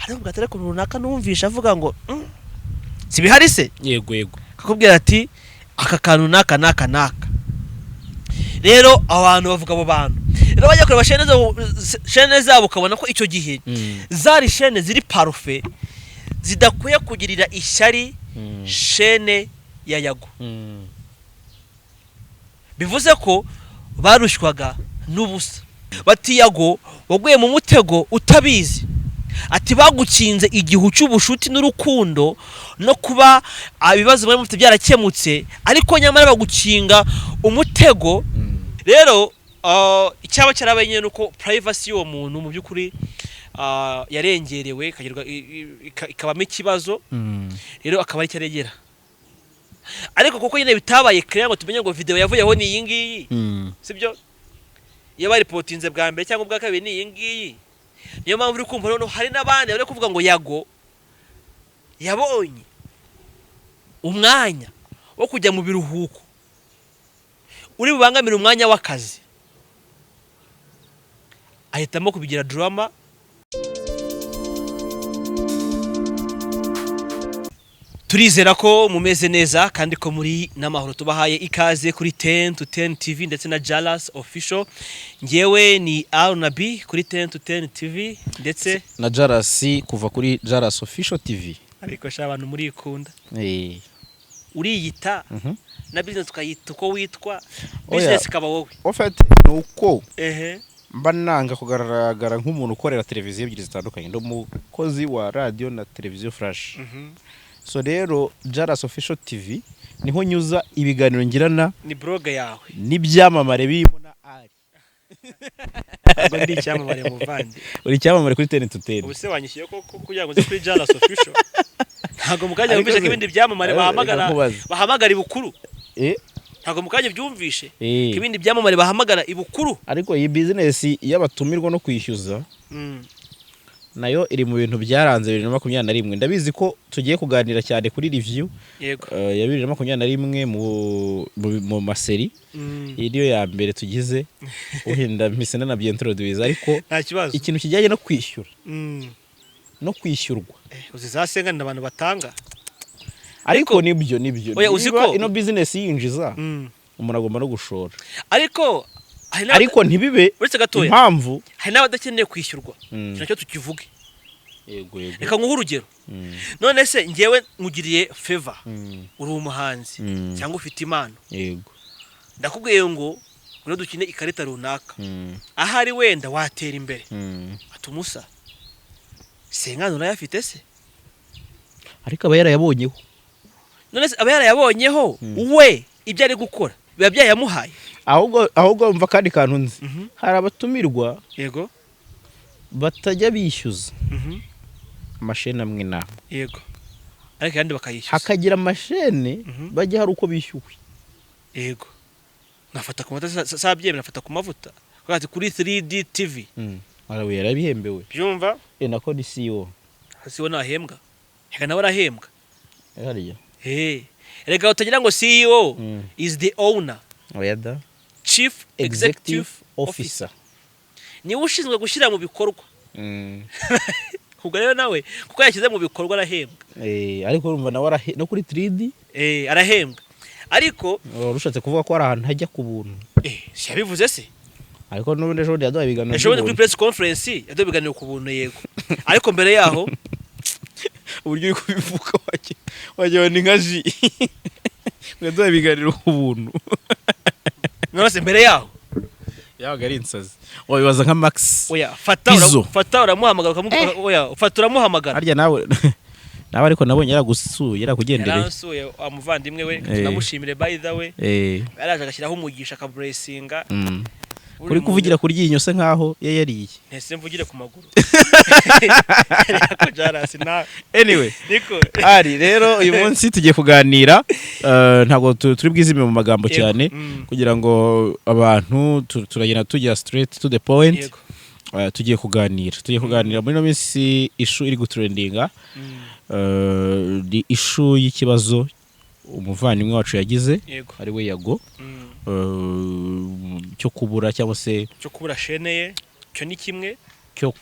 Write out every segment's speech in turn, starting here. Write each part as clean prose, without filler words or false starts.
Aravuga ati: "Ariko runaka numvisha avuga ngo si bihari se?" Yego yego. Akakubwira ati: "Aka kantu n'aka n'aka n'aka." Rero abantu bavuga, abo bantu rero bajya kureba shene zabo, shene zabo ukabona ko icyo gihe zari shene ziri parfait, zidakwiye kugirira ishyari shene ya Yago. Bivuze ko barushywaga n'ubusa. Bati: "Yago, waguye mu mutego utabizi." Ati: "Bagukinze igihu cy'ubushuti n'urukundo no kuba ibibazo mwari mufite byarakemutse, ariko nyamara bagukinga umutego." Rero icyaba cyarabaye nyine ni uko privacy y'uwo muntu mu by'ukuri yarengerewe, ikabamo ikibazo. Rero akaba ari cyo aregera, ariko kuko nyine bitabaye clear ngo tumenye ngo video yavuyeho ni iyi ngiyi, sibyo? Iyo baripotinze bwa mbere cyangwa ubwa kabiri ni iyi ngiyi. Niyo mpamvu uri kumva noneho hari n'abandi bari kuvuga ngo Yago yabonye umwanya wo kujya mu biruhuko uri bubangamire umwanya w'akazi, ahitamo kubigira drama. Turizera ko mumeze neza kandi ko muri n'amahoro. Tubahaye ikaze kuri 10 to 10 TV ndetse na Jalas Official. Ngewe ni Arunabi kuri 10 to 10 TV ndetse na Jarasi kuva kuri Jaras Official TV. Ariko sha, abantu murikunda. Uriyita na business ukayita uko witwa, Oya. business ikaba wowe. En fait, ni uko mba nanga kugaragara nk'umuntu ukorera televiziyo ebyiri zitandukanye. Ndi umukozi wa radiyo na televiziyo Flash. So rero Jaras Official TV niho nyuza ibiganiro ngirana Ni blog yawe. n'ibyamamare birimo na Ari. Ntabwo ndi icyamamare, muvandi. Uri icyamamare kuri 10 to 10. Ubu se wanyishyuye ko kugira ngo nze kuri Jalas Official? Ntabwo mu kanya Ariko wumvishe ko ibindi byamamare ariko bahamagara reka nkubaze. bahamagara ibukuru? Eh. Ntabwo mu kanya byumvishe Eh. ko ibindi byamamare bahamagara ibukuru? Ariko iyi business y'abatumirwa no kwishyuza nayo iri mu bintu byaranze 2021. Ndabizi ko tugiye kuganira cyane kuri review ya 2021 mu maseri. Iyi niyo ya mbere tugize, wenda mpise nanabyintroduce, ariko Nta kibazo. ikintu kijyanye no kwishyura no kwishyurwa. Uzi za sengani abantu batanga? Ariko nibyo nibyo. Oya, uzi Niba ko- ino business yinjiza, umuntu agomba no gushora. Ariko hari Ariko ntibibe uretse gatoya, impamvu. hari n'abadakeneye kwishyurwa. Icyo nacyo tukivuge. Yego yego. Reka nguhe urugero. None se ngewe nkugiriye favor, uri umuhanzi cyangwa ufite impano, ndakubwiye ngo ngwino dukine ikarita runaka, ahari wenda watera imbere. Ati: "Umusa sengano urayafite se?" Ariko aba yarayabonyeho. None se aba yarayabonyeho? We ibyo ari gukora biba byayamuhaye? Ahubwo mva akandi kantu nzi. Hari abatumirwa batajya bishyuza amasheni amwe n'amwe. Yego, ariko ayandi bakayishyuza. Hakagira amashene bajya hari uko bishyuwe. Yego, nkafata ku mavuta, sabyemera, nafata ku mavuta. Kuko ati kuri 3D TV. Arawe yarabihembewe. Byumva. Nako ni CEO. Siwe ntahembwa, reka nawe arahembwa. Hariya. Hey. Reka utagira ngo CEO is the owner. Oya da. Chief Executive Executive Officer Officer. Niwe ushinzwe gushyira mu bikorwa. Ubwo rero nawe kuko yashyize mu bikorwa arahembwa. Ariko urumva nawe no kuri 3D. Arahembwa ariko. Wari ushatse kuvuga ko hari ahantu hajya ku buntu. Si yabivuze se? Ariko n'ubundi ejo bundi yaduhaye ibiganiro Ejo bundi kuri by'ubuntu. press conference yaduhaye ibiganiro ku buntu, yego, ariko mbere yaho Uburyo uri kubivuga wagira ni nka ji ngo yaduhaye ibiganiro ku buntu. None se mbere yaho? Yabaga ari insazi, wabibaza nka Max. Oya, fata. Pizzo. Fata uramuhamagara oya, fata uramuhamagara. Harya nawe ariko nabonye yaragusuye, yarakugendereye. Yaransuye wa muvandimwe we. Tunamushimire, by the way. Yaraje agashyiraho umugisha, akaburesinga. Uri kuvugira ku ryinyo se nkaho yayariye? Ntese mvugire ku maguru? Ariko Jarasi nawe. Anyway. Niko. Ari rero uyu munsi tugiye kuganira, ntabwo turi bwizime mu magambo cyane kugira ngo abantu turagenda tujya straight to the point. Tugiye kuganira muri ino minsi issue iri gutrendinga, ni issue y'ikibazo umuvandimwe wacu yagize, ari we Yago, cyo kubura cyangwa se Cyo kubura shene ye, cyo ni kimwe. Cyo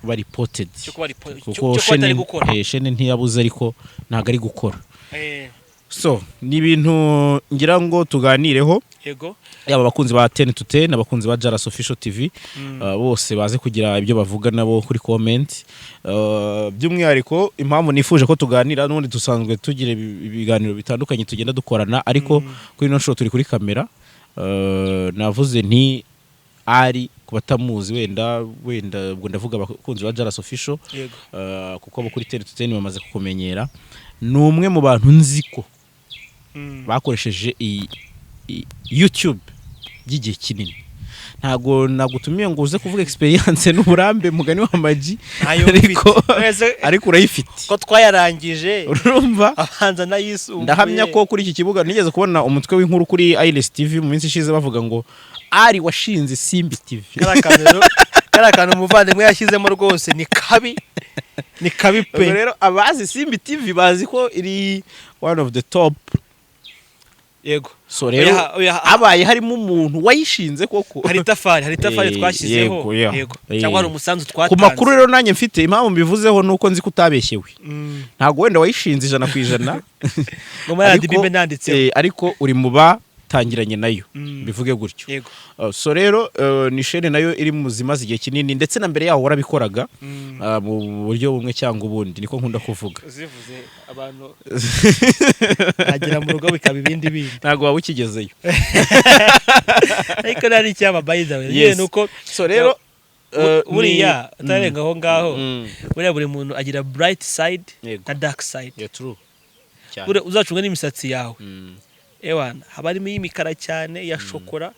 kuba reported, Cyo kuba kuko cyo kuba atari gukora. Chaîne ntiyabuze, ariko ntabwo ari gukora. So ni ibintu ngira ngo tuganireho, yaba abakunzi ba 10 to 10, abakunzi ba Jaras Official TV, bose baze kugira ibyo bavuga nabo kuri comment. By'umwihariko impamvu nifuje ko tuganira, n'ubundi dusanzwe tugira ibiganiro bitandukanye tugenda dukorana, ariko kuri ino nshuro turi kuri kamera. Navuze nti ari ku batamuzi, wenda ubwo ndavuga abakunzi ba Jaras Official, kuko abo kuri 10 to 10 bamaze kukumenyera. Ni umwe mu bantu nzi ko bakoresheje iyi YouTube by'igihe kinini. Ntabwo nagutumiye ngo uze kuvuga experience n'uburambe, mugani wa Maji, Ntayo ariko mfite. Mwese ariko urayifite. Ko twayarangije, Urumva, abanza n'ayisumbuye. Ndahamya ko kuri iki kibuga nigeze kubona umutwe w'inkuru kuri Iris TV mu minsi ishize, bavuga ngo ari washinze Isimbi TV. Kariya kantu umuvandimwe yashyizemo rwose ni kabi, ni kabi Ubwo pe. rero abazi Isimbi TV bazi ko iri one of the top. So rero Oya, habaye harimo umuntu wayishinze koko. Hari itafari twashyizeho. Yego, yeah. Yego, cyangwa hari umusanzu Ku twatanze. makuru rero nanjye mfite, impamvu mbivuzeho ni uko nzi ko utabeshyewe. Ntabwo wenda wayishinze 100%, Ngo muri RDB nanditseho. Ariko uri mu batangiranye nayo, bivuge gutyo. So rero ni chaîne nayo iri mu zimaze igihe kinini, ndetse na mbere yaho warabikoraga mu buryo bumwe cyangwa ubundi, niko nkunda kuvuga. Zivuze abantu nagera mu rugo bikaba ibindi bindi. Ntabwo waba ukigezeyo. Ariko nta n'icyaba, by the way. Yes. Nyine nuko So rero buriya utarenga aho ngaho, buriya buri muntu agira bright side na dark side. Yeah, true. Cyane. Buriya uzacunga n'imisatsi yawe, ewana, haba harimo iy'imikara cyane, iya shokora,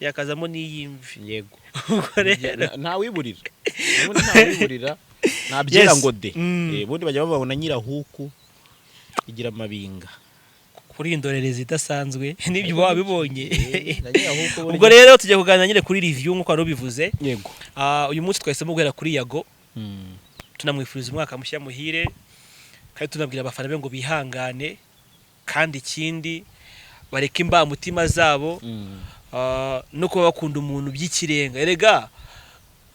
yakazamo n'iy'imvi. Ubwo rero Ntawiburira. Ubundi ntawiburira, ntabyera ngo de. Ubundi bajya babona nyirahuku igira amabinga. Kuri indorerezi idasanzwe n'ibyo uba wabibonye. Na nyirahuku burya- Ubwo rero tujya kuganira nyine kuri review nk'uko wari ubivuze. Ah, uyu munsi twahisemo guhera kuri Yago, tunamwifuriza umwaka mushya muhire, kandi tunabwira abafana be ngo bihangane, kandi ikindi bareke imbamutima zabo, no kuba bakunda umuntu by'ikirenga. Erega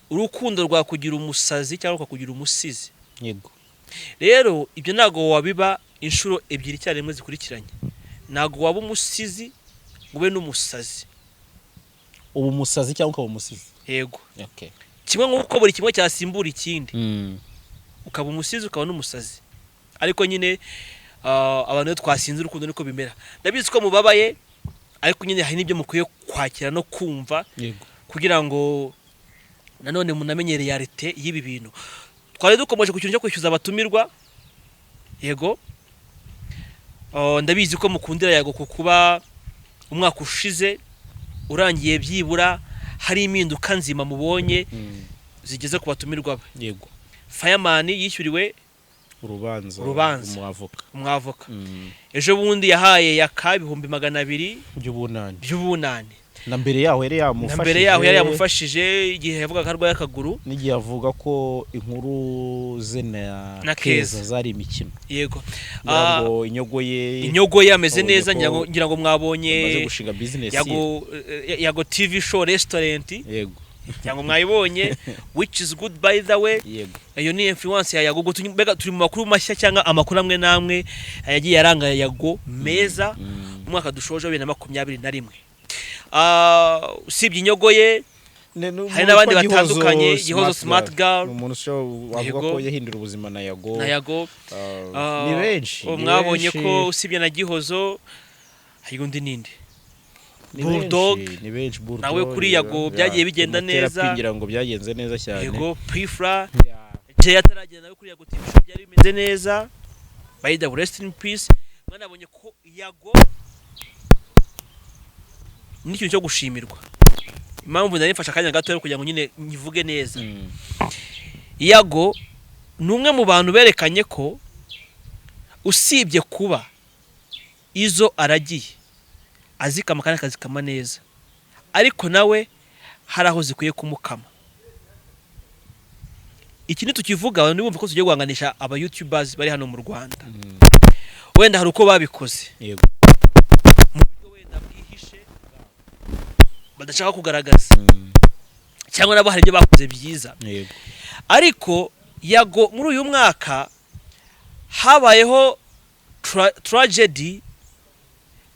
urukundo rwakugira umusazi cyangwa rukakugira umusizi. Rero ibyo ntabwo wabiba inshuro ebyiri icyarimwe zikurikiranye. Ntabwo waba umusizi ngo ube n'umusazi. Uba umusazi cyangwa ukaba umusizi. Yego. Kimwe nk'uko buri kimwe cyasimbura ikindi, ukaba umusizi, ukaba n'umusazi. Ariko nyine abantu iyo twasinze urukundo niko bimera. Ndabizi ko mubabaye, ariko nyine hari n'ibyo mukwiye kwakira no kumva kugira ngo nanone munamenye réalité y'ibi bintu. Twari dukomeje ku kintu cyo kwishyuza abatumirwa. Yego. Oh, ndabizi ko mukundira Yago ku kuba umwaka ushize urangiye byibura hari impinduka nzima mubonye zigeze ku batumirwa be. Fireman yishyuriwe Urubanza. Urubanza. Umwavoka. Umwavoka. Ejo bundi yahaye Yaka 200,000 By'ubunani. by'ubunani. Na mbere yaho yari yamufashije. Na mbere yaho yari yamufashije igihe yavugaga ko arwaye akaguru. N'igihe avuga ko inkuru ze na Na Keza. Keza zari imikino. Ngira ngo inyogo ye Inyogo ye ameze Wabonye neza. ko Ngira ngo mwabonye amaze gushinga business ye. Yago TV Show restaurant. Ngira ngo mwayibonye, which is good, by the way. Iyo ni influence ya Yago. Ubwo mbega turi mu makuru mashya cyangwa amakuru amwe n'amwe yagiye aranga Yago meza mu mwaka dushoje wa 2021. Usibye inyogo ye, hari n'abandi batandukanye, Gihozo Smart Girl. Ni umuntu ushobora wavuga ko yahindura ubuzima na Yago. Na Yago. Ni benshi, ni Mwabonye benshi. ko usibye na Gihozo hari undi ninde? Ni Bulldog. benshi, ni benshi. Bulldog, Nawe kuri Yago byagiye bigenda Therapy, neza. ngira ngo byagenze neza cyane. Yego, Pifra Jay ataragenda nawe kuri Yago TV Show byari bimeze neza. By the way, rest in peace. Mwanabonye ko Yago ni ikintu cyo gushimirwa. Impamvu nari mfashe akanya gato kugira ngo nyine nyivuge neza, Yago ni umwe mu bantu berekanye ko usibye kuba izo aragiye azikama kandi akazikama neza, ariko nawe hari aho zikwiye kumukama. Iki ntitukivuga abantu ntibumve ko tugiye guhanganisha aba youtubers bari hano mu Rwanda. Wenda hari uko babikoze mu buryo wenda bwihishe badashaka kugaragaza, cyangwa nabo hari ibyo bakoze byiza. Ariko Yago muri uyu mwaka habayeho tragedy,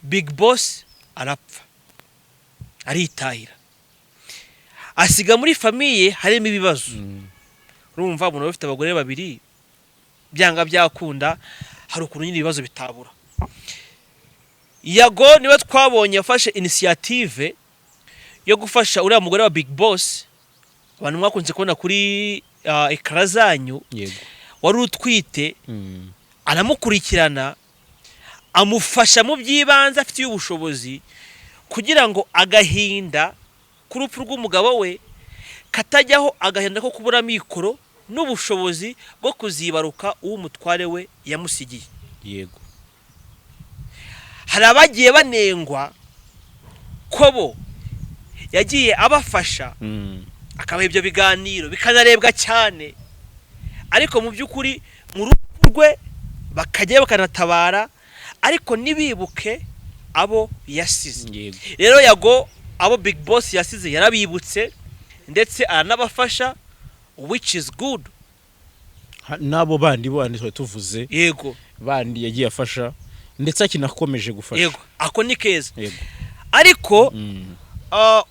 Big Boss arapfa, aritahira, asiga muri famille harimo ibibazo. Urumva umuntu ufite abagore babiri, byanga byakunda hari ukuntu nyine ibibazo bitabura. Yago niwe twabonye yafashe initiative yo gufasha uriya mugore wa Big Boss, abantu mwakunze kubona kuri écran zanyu, wari utwite. Aramukurikirana, amufasha mu by'ibanze afitiye ubushobozi, kugira ngo agahinda k'urupfu rw'umugabo we katajyaho agahinda ko kubura amikoro n'ubushobozi bwo kuzibaruka uwo umutware we yamusigiye. Hari abagiye banengwa ko bo yagiye abafasha, akabaha ibyo biganiro bikanarebwa cyane, ariko mu by'ukuri mu rupfu rwe bakajyayo bakanatabara, ariko ntibibuke abo yasize. Rero Yago abo Big Boss yasize yarabibutse, ndetse aranabafasha, which is good. N'abo bandi twari tuvuze, bandi yagiye afasha, ndetse akinakomeje gufasha. Yego, ako ni keza. Ariko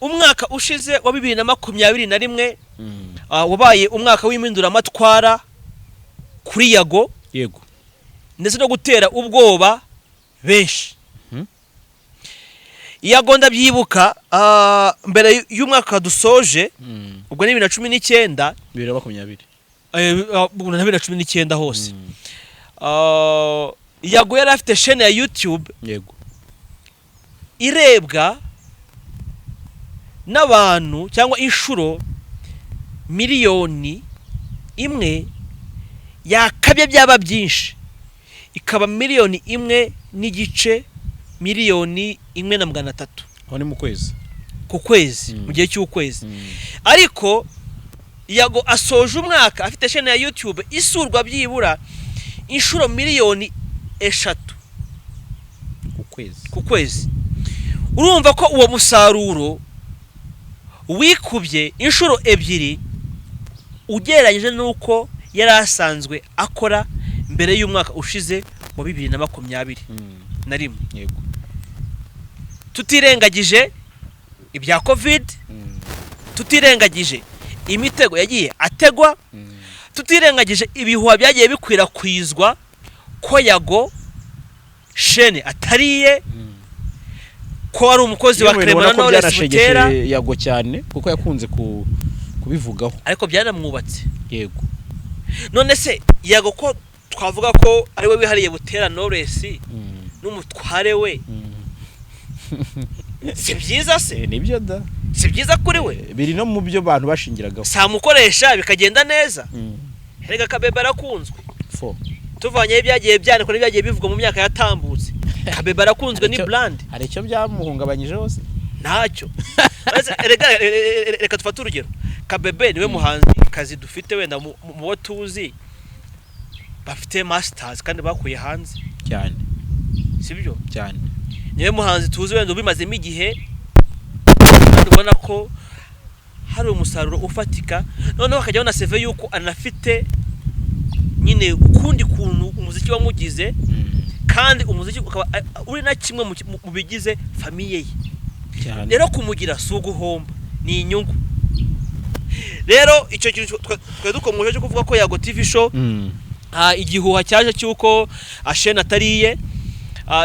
umwaka ushize wa 2021 wabaye umwaka w'impinduramatwara kuri Yago, ndetse no gutera ubwoba benshi. Yago ndabyibuka, mbere y'umwaka dusoje, ubwo ni 2019, 2020. Ubwo na 2019 hose. Yago yari afite chaîne ya YouTube irebwa n'abantu cyangwa inshuro 1 miliyoni, yakabye byaba byinshi ikaba 1.5 miliyoni, 1.3 miliyoni. Aho ni mu kwezi? Ku kwezi, mu gihe cy'ukwezi. Ariko Yago asoje umwaka afite chaîne ya YouTube isurwa byibura inshuro 3 miliyoni Ku kwezi? Ku kwezi. Urumva ko uwo musaruro wikubye inshuro 2 ugereranyije n'uko yari asanzwe akora mbere y'umwaka ushize wa 2021. Tutirengagije ibya COVID, tutirengagije imitego yagiye ategwa, tutirengagije ibihuha byagiye bikwirakwizwa ko Yago chaîne atariye, ko ari umukozi wa Yewe, ubona Clement ko Knowless byanashegeshe Butera. Yago cyane, kuko yakunze kubivugaho. Ariko byaramwubatse. None se Yago ko twavuga ko ari we wihariye Butera Knowless n'umutware we, si byiza se? Nibyo da. Si byiza kuri we? Biri no mu byo abantu bashingiragaho. Samukoresha bikagenda neza. Erega Kabebe arakunzwe. Fo. Tuvanyeho ibyagiye byandikwa n'ibyagiye bivugwa mu myaka yatambutse, Kabebe arakunzwe, ni brand. Hari icyo byamuhungabanyije hose? Ntacyo. Maze, erega reka dufate urugero, Kabebe niwe muhanzi kazi dufite wenda mu bo tuzi bafite masters kandi bakuye hanze. Cyane. Sibyo? Cyane. Niwe muhanzi tuzi wenda ubimazemo igihe, kandi ubona ko hari umusaruro ufatika, noneho akajyaho na CV y'uko anafite nyine ukundi kuntu umuziki wamugize, kandi umuziki ukaba uri na kimwe mu bigize famille ye. Rero kumugira si uguhomba, ni inyungu. Rero icyo kintu twari dukomeje cyo kuvuga ko Yago TV Show, igihuha cyaje cy'uko chaîne atariye,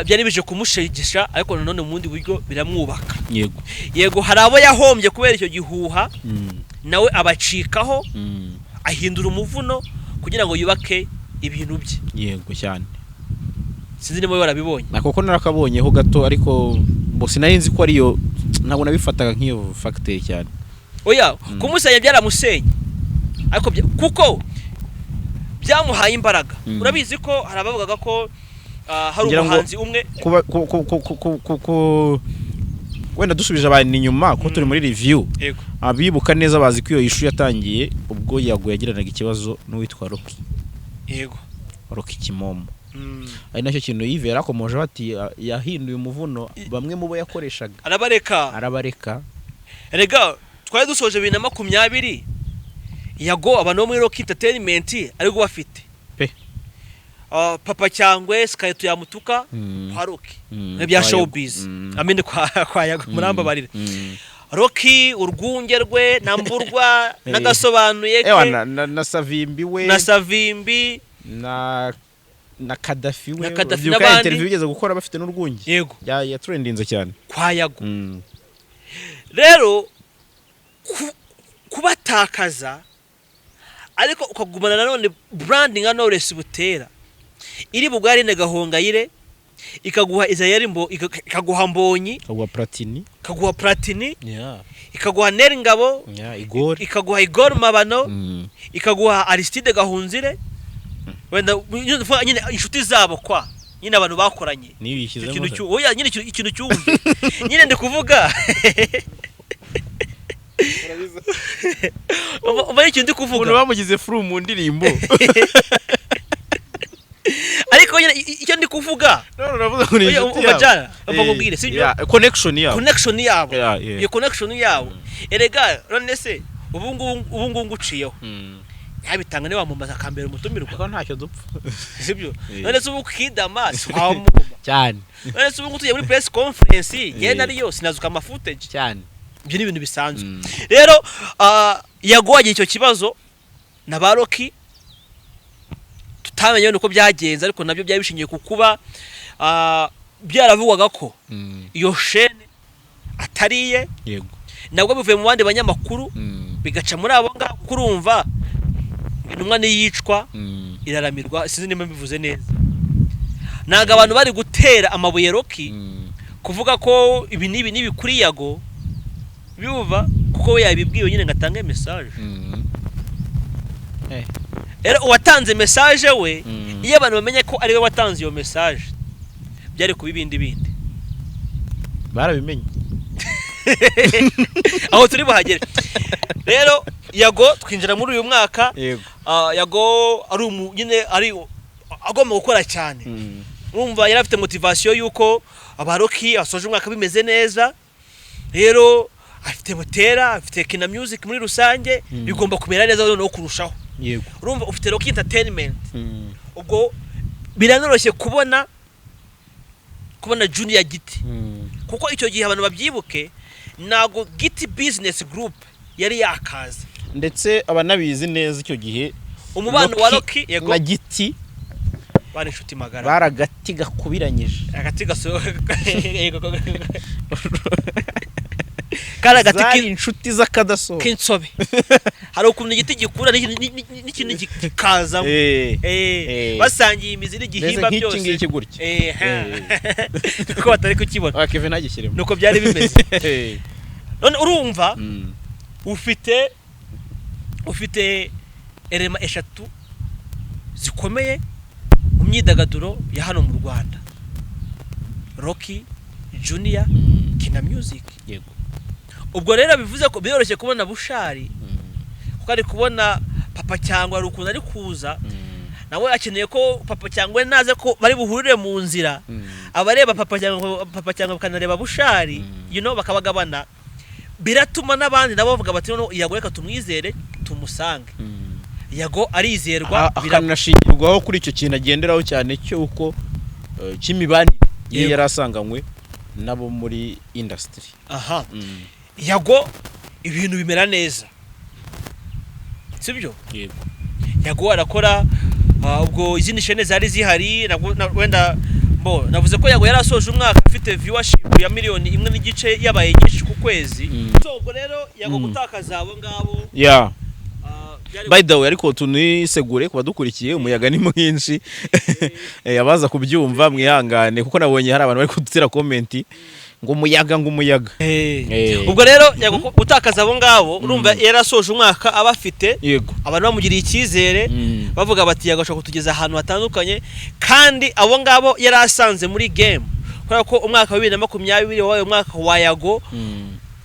byari bije kumushegesha, ariko nanone mu bundi buryo biramwubaka. Yego, hari abo yahombye kubera icyo gihuha, nawe abacikaho, ahindura umuvuno kugira ngo yubake ibintu bye. Yego cyane. Sinzi niba warabibonye. Nako ko narakabonyeho gato, ariko bo sinari nzi ko ariyo, ntabwo nabifataga nk'iyo facteur cyane. Oya, kumusenya byaramusenye, ariko kuko byamuhaye imbaraga. Urabizi ko hari abavugaga ko hari Ngira ngo umuhanzi umwe kuba ku wenda dusubije abantu inyuma, ko turi muri review, abibuka neza bazi ko iyo issue yatangiye ubwo Yago yagiranaga ikibazo n'uwitwa Rocky. Rocky Kimomo. Ari nacyo kintu Yves yarakomoje bati yahinduye umuvuno, bamwe mu bo yakoreshaga arabareka. Arabareka. Erega twari dusoje 2020. Yago, abantu bo muri Rock Entertainment ariko bafite Pe. Papa Cyangwe Skyto yamutuka kwa Rocky bya Kwa showbiz. Yago. Amene kwa Yago, murambabarira. Rocky urwunge rwe na Mburwa n'agasobanuye Ewa, ke na Savimbi we na Savimbi na Kadafi we. Na Kadafi Urabyibuka n'abandi. interview bigeze gukora bafite n'urwunge Yego. Ya trendinze cyane. Kwa Yago rero kubatakaza ariko ukagumana nanone branding nka Knowless Butera iri buguhe Aline Gahongayire, ikaguha Israel Mbo, ikaguha Mbonyi, ikaguha Platini, ikaguha Platini, ikaguha Nel Ngabo, Igor, ikaguha Igor Mabano, ikaguha Aristide Gahunzire, wenda nyine inshuti zabo kwa nyine abantu bakoranye. Niyo Icyo yishyizemo kintu se. Oya, nyine ikintu cyumve nyine ndi kuvuga. Umva ikintu ndi kuvuga. Umuntu bamugize furu mu ndirimbo. Ariko nyine icyo ndi kuvuga None uravuga ngo ni Oya, inshuti umva yabo. jana, umva nkubwire, sibyo? Yeah, connection yabo. Connection yabo. Yeah. Iyo connection yabo erega, none se ubu ngubu nguciyeho yabitanga niba wamamaza akambera umutumirwa? Ariko ntacyo dupfa. Sibyo? Eh. None se ubu kidama si wamuma? Cyane. None se ubu ngubu tugiye muri press conference ngenda ariyo sinazuka ama footage? Cyane. Ibyo ni ibintu bisanzwe. Rero Yago wagira icyo kibazo na ba Rocky tutamenye wenda uko byagenze, ariko nabyo byari bishingiye ku kuba byaravugwaga ko iyo shene atariye, nabwo bivuye mu bandi banyamakuru, bigaca muri abo ngabo, kuko urumva intumwa niyicwa iraramirwa. Sinzi niba mbivuze neza. Ntabwo abantu bari gutera amabuye Rocky kuvuga ko ibi n'ibi n'ibi kuri Yago bibuva, kuko we yabibwiwe nyine ngo atange message. Rero uwatanze message we, iyo abantu bamenye ko ari we watanze iyo message, byari kuba ibindi bindi. Barabimenye. Aho turi buhagere. Rero Yago twinjira muri uyu mwaka. Yago ari nyine ari agomba gukora cyane. Urumva yari afite motivation y'uko aba Rocky asoje umwaka bimeze neza. Rero afite Butera, afite Kina Music muri rusange, bigomba kumera neza noneho kurushaho. Urumva ufite Rocky Entertainment, ubwo biranoroshye kubona Junior Giti, kuko icyo gihe abantu babyibuke ntabwo Giti Business Group yari yakaza. Ndetse abanabizi neza icyo gihe, Umubano wa Rocky, yego, na Giti bari inshuti magara. Bari agati gakubiranyije. Agati gaso, yego, kari agati Zari inshuti z'akadasohoka. k'insobe. Hari ukuntu igiti gikura n'ikindi kikazamo. Basangiye imizi Mbese n'igihimba nk'iki byose. ngiki gutya. Ha. Kuko batari kukibona. Ah, Kevin ntagishyiremo. Nuko byari bimeze. None urumva ufite éléments eshatu zikomeye mu myidagaduro ya hano mu Rwanda: Rocky, Junior, Kina Music. Ubwo rero bivuze ko biroroshye kubona Bushali, kuko ari kubona Papa Cyangwa hari ukuntu ari kuza, nawe akeneye ko Papa Cyangwa naze ko bari buhurire mu nzira, abareba Papa Cyangwa, Papa Cyangwa bakanareba Bushali, bakabagabana. Biratuma n'abandi nabo bavuga bati: "Noneho Yago reka tumwizere, tumusange." Yago arizerwa. Akanashingirwaho kuri icyo kintu agenderaho cyane cy'uko cy'imibanire ye yari asanganywe nabo muri industry. Aha Yago ibintu bimera neza, sibyo? Yego. Yago arakora. Ubwo izindi shene zari zihari wenda bo navuze ko Yago yari asoje umwaka afite viewership ya 1.5 miliyoni yabaye nyinshi ku kwezi. So ubwo rero Yago gutakaza abo ngabo byari By the way, ariko tunisegure ku badukurikiye, umuyaga ni mwinshi. Abaza kubyumva mwihangane, kuko nabonye hari abantu bari kudutera comment ngo umuyaga, ngo umuyaga. Ubwo rero Yago gutakaza abo ngabo, urumva yari asoje umwaka aba afite abantu bamugiriye icyizere, bavuga bati: "Yago ashobora kutugeza ahantu hatandukanye." Kandi abo ngabo yari asanze muri game, kubera ko umwaka wa 2020 wabaye umwaka wa Yago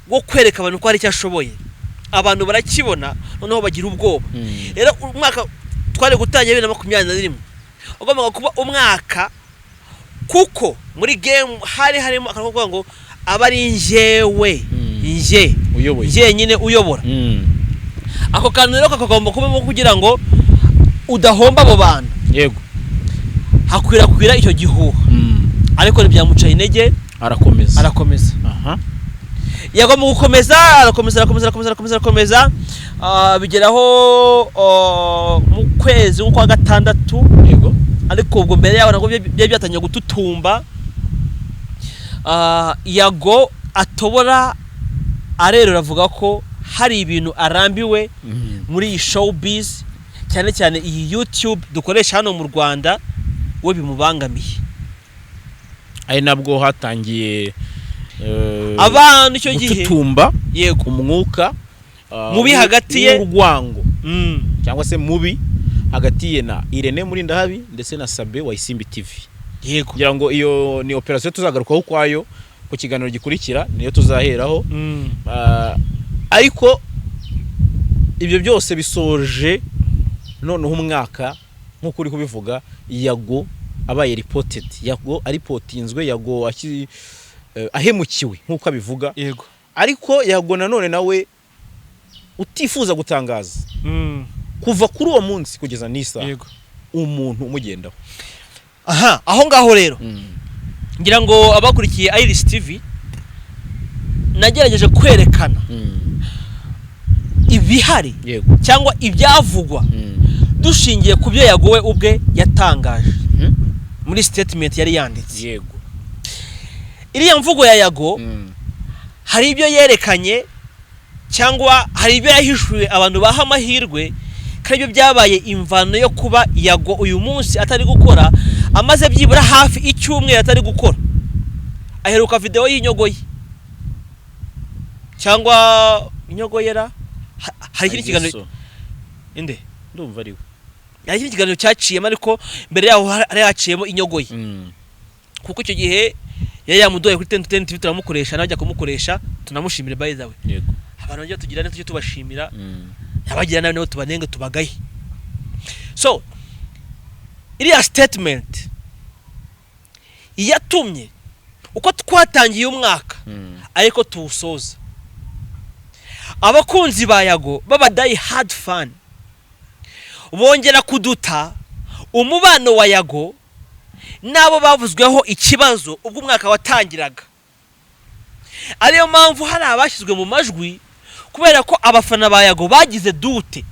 wo kwereka abantu ko hari icyo ashoboye. Abantu barakibona, noneho bagira ubwoba. Rero umwaka twari gutangira 2021 ugombaga kuba umwaka, kuko muri game hari harimo akantu ko kuvuga ngo aba ari njyewe, njye Uyoboye. njyenyine uyobora. Ako kantu rero kakagomba kubamo kugira ngo udahomba abo bantu. Hakwirakwira icyo gihuha, ariko ntibyamucaye intege. Arakomeza. Arakomeza. Yagomba gukomeza, arakomeza, arakomeza, arakomeza, arakomeza, arakomeza. Bigeraho mu kwezi kwa gatandatu. Ariko ubwo mbere yaho nabwo byari byatangiye gututumba. Yago atobora arerura avuga ko hari ibintu arambiwe muri iyi showbiz, cyane cyane iyi YouTube dukoresha hano mu Rwanda, we bimubangamiye. Ari nabwo hatangiye Abantu icyo gihe gututumba umwuka mubi hagati ye. w'urwango cyangwa se mubi hagati ye na Irene Murindahabi ndetse na Sabe wa Isimbi TV. Kugira ngo iyo ni operation tuzagarukaho ukwayo ku kiganiro gikurikira, niyo tuzaheraho. Ariko ibyo byose bisoje noneho umwaka, nk'uko uri kubivuga, Yago abaye reported, Yago aripotinzwe, Yago ahemukiwe nk'uko abivuga. Ariko Yago nanone nawe utifuza gutangaza kuva kuri uwo munsi kugeza n'isaha umuntu umugendaho. Aha, aho ngaho rero ngira ngo abakurikiye Iris TV, nagerageje kwerekana ibihari cyangwa ibyavugwa dushingiye ku byo Yago we ubwe yatangaje muri statement yari yanditse. Iriya mvugo ya Yago hari ibyo yerekanye cyangwa hari ibyo yahishuye abantu baha amahirwe ko aribyo byabaye imvano yo kuba Yago uyu munsi atari gukora, amaze byibura hafi icyumweru atari gukora. Aheruka videwo y'inyogoye cyangwa inyogoyera. Hari ikindi kiganiro inde? Ndumva ari we. Hari ikindi kiganiro cyaciyemo, ariko mbere yaho hari haciyemo inyogoye, kuko icyo gihe yari yamudoye kuri Ten Ten TV, turamukoresha, nawe ajya kumukoresha, tunamushimire by the way. Abantu bajya tugira neza tujye tubashimira, abagira nabi nabo tubanenge, tubagaye. So iriya statement yatumye uko twatangiye umwaka ariko tuwusoza, abakunzi ba Yago baba die hard fan bongera kuduta umubano wa Yago n'abo bavuzweho ikibazo ubwo umwaka watangiraga. Ariyo mpamvu hari abashyizwe mu majwi kubera ko abafana ba Yago bagize doute: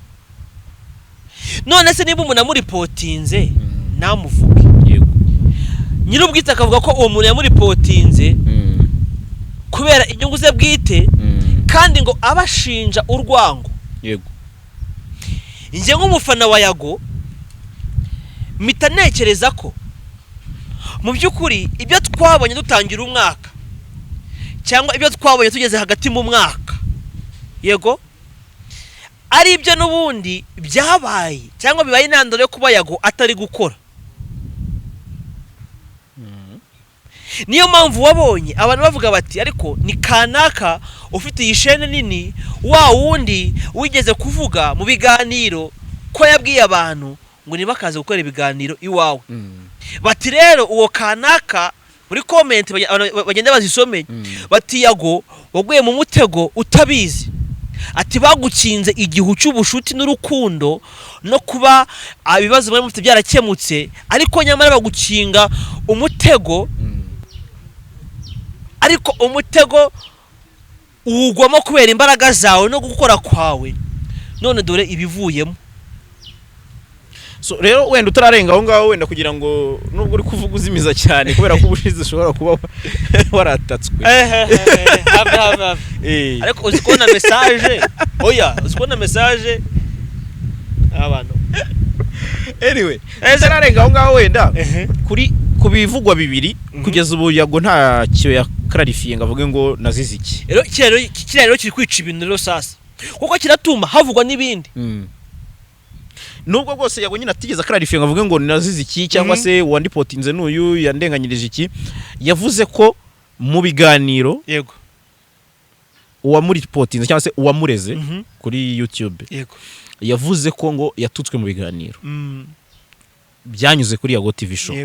none se niba umuntu amuripotinze namuvuge? Nyir'ubwite akavuga ko uwo muntu yamuripotinze kubera inyungu ze bwite, kandi ngo abashinja urwango. Njye nk'umufana wa Yago mpita ntekereza ko mu by'ukuri ibyo twabonye dutangira umwaka cyangwa ibyo twabonye tugeze hagati mu mwaka, yego, ari ibyo n'ubundi byabaye cyangwa bibaye intandaro yo kuba Yago atari gukora. Niyo mpamvu wabonye abantu bavuga bati: "Ariko ni kanaka ufite iyi shene nini, wa wundi wigeze kuvuga mu biganiro ko yabwiye abantu ngo ntibakaze gukora ibiganiro iwawe." Bati rero uwo kanaka, muri comment abantu bagenda bazisome, bati: "Yago waguye mu mutego utabizi." Ati: "Bagukinze igihu cy'ubushuti n'urukundo no kuba ibibazo mwari mufite byarakemutse, ariko nyamara bagukinga umutego, ariko umutego uwugwamo kubera imbaraga zawe no gukora kwawe. None dore ibivuyemo." So rero wenda utararenga aho ngaho, wenda kugira ngo nubwo uri kuvuga uzimiza cyane kubera ko ubushize ushobora kuba waratatswe. Have, have, have. Ariko uzi kubona message? Oya, uzi kubona message abantu? Anyway, utararenga aho ngaho, wenda kuri ku bivugwa bibiri, kugeza ubu Yago ntacyo yakararifiye ngo avuge ngo nazize iki. Rero kiriya rero kiri kwica ibintu rero sasa, kuko kiratuma havugwa n'ibindi. Nubwo bwose Yago nyine atigeze akararifiye ngo avuge ngo nazize iki cyangwa se uwandipotinze n'uyu yandenganyirije iki, yavuze ko mu biganiro uwamuripotinze cyangwa se uwamureze kuri YouTube yavuze ko ngo yatutswe mu biganiro byanyuze kuri Yago TV Show.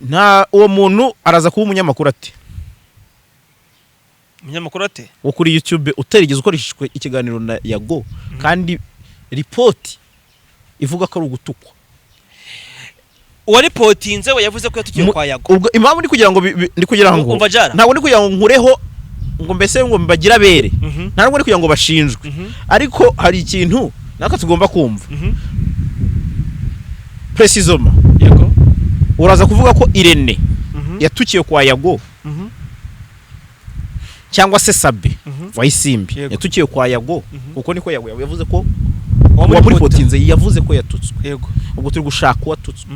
Nta uwo muntu araza kuba umunyamakuru ati Umunyamakuru ate? Wo kuri YouTube utarigeze ukoreshejwe ikiganiro na Yago, kandi report ivuga ko ari ugutukwa. Uwareportinze we yavuze ko yatukiye kwa Yago. Ubwo impamvu ni kugira ngo ni kugira ngo Umva Jara. Ntabwo ni kugira ngo nkureho ngo mbese ngo mbagire abere, ntabwo ni kugira ngo bashinjwe, ariko hari ikintu natwe tugomba kumva précisément. Uraza kuvuga ko Irene yatukiye kwa Yago, cyangwa se Sabe Wayisimbi yatukiye kwa Yago, kuko niko Yago yavuze ko uwamureportinze yavuze ko yatutswe. Ubwo turi gushaka uwatutswe.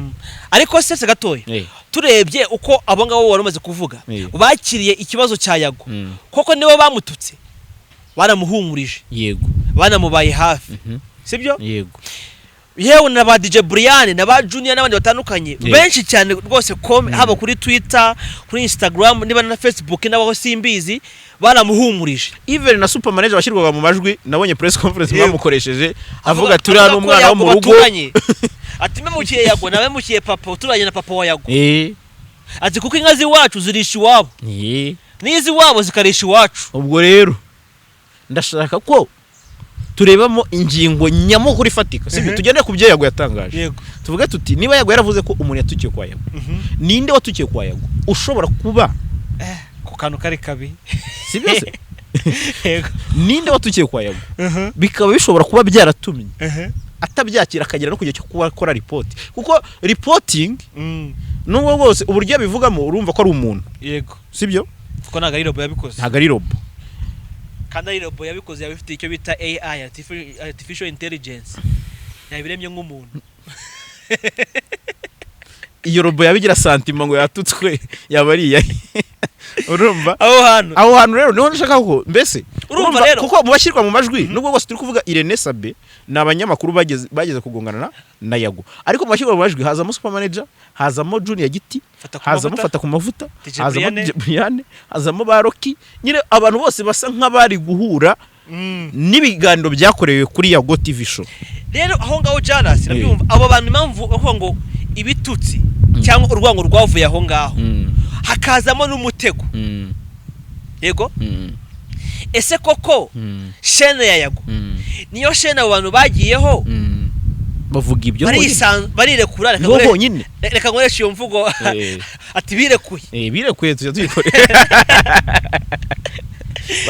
Ariko se gatoya, turebye uko abo ngabo wari umaze kuvuga bakiriye ikibazo cya Yago, koko nibo bamututse, baramuhumurije, banamubaye hafi, sibyo? Yego. Yewe na ba DJ Brian na ba Junior n'abandi batandukanye, benshi cyane rwose, haba kuri Twitter, kuri Instagram, niba na Facebook n'abaho simbizi, baramuhumurije. Even na super manager washyirwaga mu majwi, nabonye press conference bamukoresheje avuga ati Avuga uriya ni ko umwana wo Yago mu rugo. baturanye. Ati memukiye Yago nabemukiye papa, uturanye na papa wa Yago. Ati kuko inka z'iwacu zirisha iwabo, n'iz'iwabo zikarisha iwacu. Ubwo rero ndashaka ko turebamo ingingo nyamukuru ifatika, sibyo? Tugende ku byo Yago yatangaje. Tuvuge tuti niba Yago yaravuze ko umuntu yatukiye kwa Yago, ninde watukiye kwa Yago ushobora kuba Ku kantu kari kabi. Sibyo se? Ninde watukiye kwa Yago bikaba bishobora kuba byaratumye atabyakira, akagera no ku gihe cyo kuba akora report? Kuko reporting, nubwo bwose uburyo abivugamo urumva ko ari umuntu, sibyo? Kuko ntabwo ari robot yabikoze. Ntabwo ari robot. Kandi ari robot yabikoze yaba ifite icyo bita AI, artificial intelligence, yabiremye nk'umuntu. Iyo robot yaba igira sentiment ngo yatutswe, yaba ari iyahe? Urumva? Aho hantu. Aho hantu rero niho nshaka ko mbese Urumva rero? Kuko mu bashyirwa mu majwi, nubwo bose turi kuvuga Irene, Sabe, ni abanyamakuru bageze kugongana na Yago, ariko mu bashyirwa mu majwi hazamo super manager, hazamo Junior Giti, Fata ku hazamo Mavuta. Fata ku Mavuta, DJ hazamo Brianne. DJ Brianne, hazamo ba Rocky. Nyine abantu bose basa nk'abari guhura n'ibiganiro byakorewe kuri Yago TV Show. Rero aho ngaho Jaras, urabyumva, abo bantu impamvu bavuga ngo ibitutsi cyangwa urwango rwavuye aho ngaho, hakazamo n'umutego. Yego, ese koko chaîne ya Yago niyo chaîne abo bantu bagiyeho bavuga ibyo bonyine? Barirekura, reka Nibo bonyine. Reka nkoreshe iyo mvugo, ati birekuye. Birekuye, tujya tuyikorera.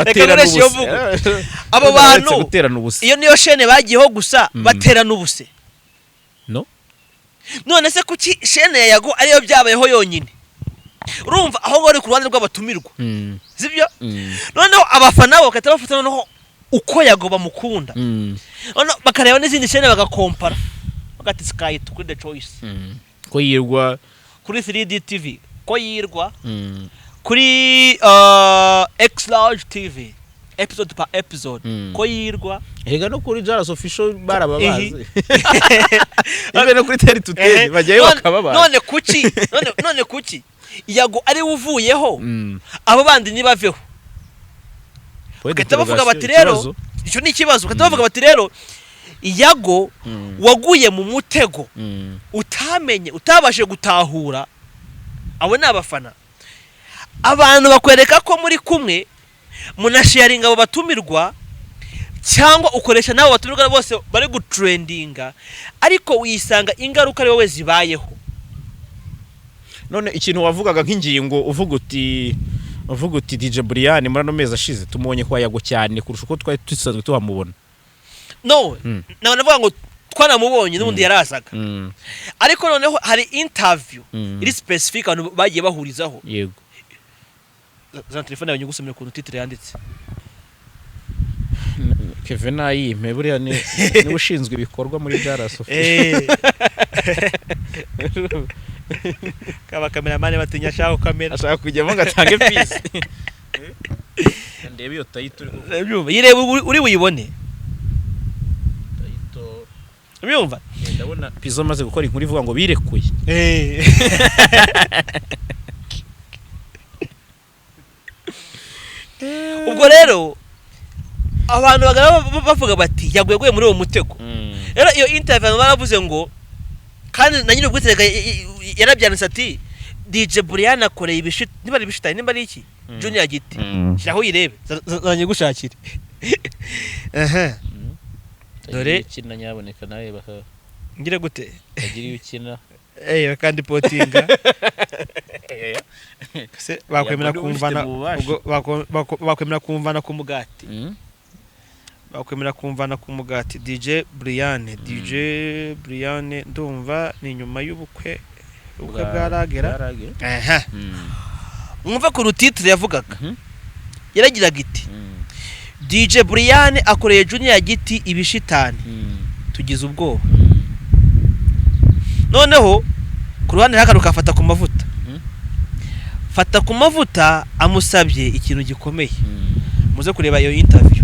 Reka nkoreshe iyo mvugo. Abo bantu guterana ubusa. Iyo niyo chaîne bagiyeho gusa baterana ubuse? No. None se kuki chaîne ya Yago ariyo byabayeho yonyine? Urumva aho ngaho ari ku ruhande rw'abatumirwa, sibyo? Noneho abafana bo bagahita bafata noneho uko Yago bamukunda, noneho bakareba n'izindi chaîne, bagakompara, bagati Sky kuri The Choice, ko yirwa kuri 3D TV ko yirwa, kuri X Large TV episode per episode ko yirwa. Erega no kuri Jaras Official barababaze, ibe no kuri Teri to Ten bajyayo bakababaza. None kuki Yago ari we uvuyeho, abo bandi ntibaveho? Bagahita bavuga bati rero icyo ni ikibazo. Bagahita bavuga bati rero Yago waguye mu mutego utamenye, utabashe gutahura. Abo ni abafana. Abantu bakwereka ko muri kumwe, munasharinga abo batumirwa, cyangwa ukoresha n'abo batumirwa bose bari gutrendinga, ariko wisanga ingaruka ari wowe zibayeho. None ikintu wavugaga nk'ingingo, uvuga uti DJ Brian muri ano mezi ashize tumubonye kwa Yago cyane kurusha uko twari dusanzwe tuhamubona. No, nawe navuga ngo twanamubonye n'ubundi yarazaga, ariko noneho hari interview iri specific abantu bagiye bahurizaho. Zana telefone yawe nyigusomere ukuntu titre yanditse. Kevin ayimpe, buriya ni niwe ushinzwe ibikorwa muri Jaras Official. Kaba kameramani batinya ashaka kamera. Ashaka kujyamo ngo atange peace. Ndebe iyo title. Urabyumva? Yirebe uri buyibone. Title. Urabyumva? Ndabona Pizzo amaze gukora inkuru ivuga ngo birekuye. Ubwo rero abantu bagara bavuga bati yaguye guye muri uwo mutego. Rero iyo interview baravuze ngo, kandi na nyiri ubwite yarabyanditse ati DJ Brian akoreye ibishit, niba ari ibishitani, nimba ari iki, Junior Giti. Shyiraho uyirebe, zanjye gushakire. Ehe. Dore. Ukina nyaboneka nawe baka Ngire gute? Bagira iyo ukina. Eh, kandi potinga se bakwemera Yabona kumvana ubifite mu bubasha. Ubwo bakwemera kumvana ku mugati, bakwemera kumvana ku mugati. DJ Brian, DJ Brian, ndumva ni nyuma y'ubukwe, ubukwe bwaragera. Bwaragera. Ehe, mwumva ku rutitire yavugaga, yaragiraga iti: "DJ Brian akoreye Junior Giti ibishitani, tugize ubwoba." Noneho ku ruhande hakaru kafata ku mavuta. Fata ku mavuta amusabye ikintu gikomeye. Muze kureba iyo interview,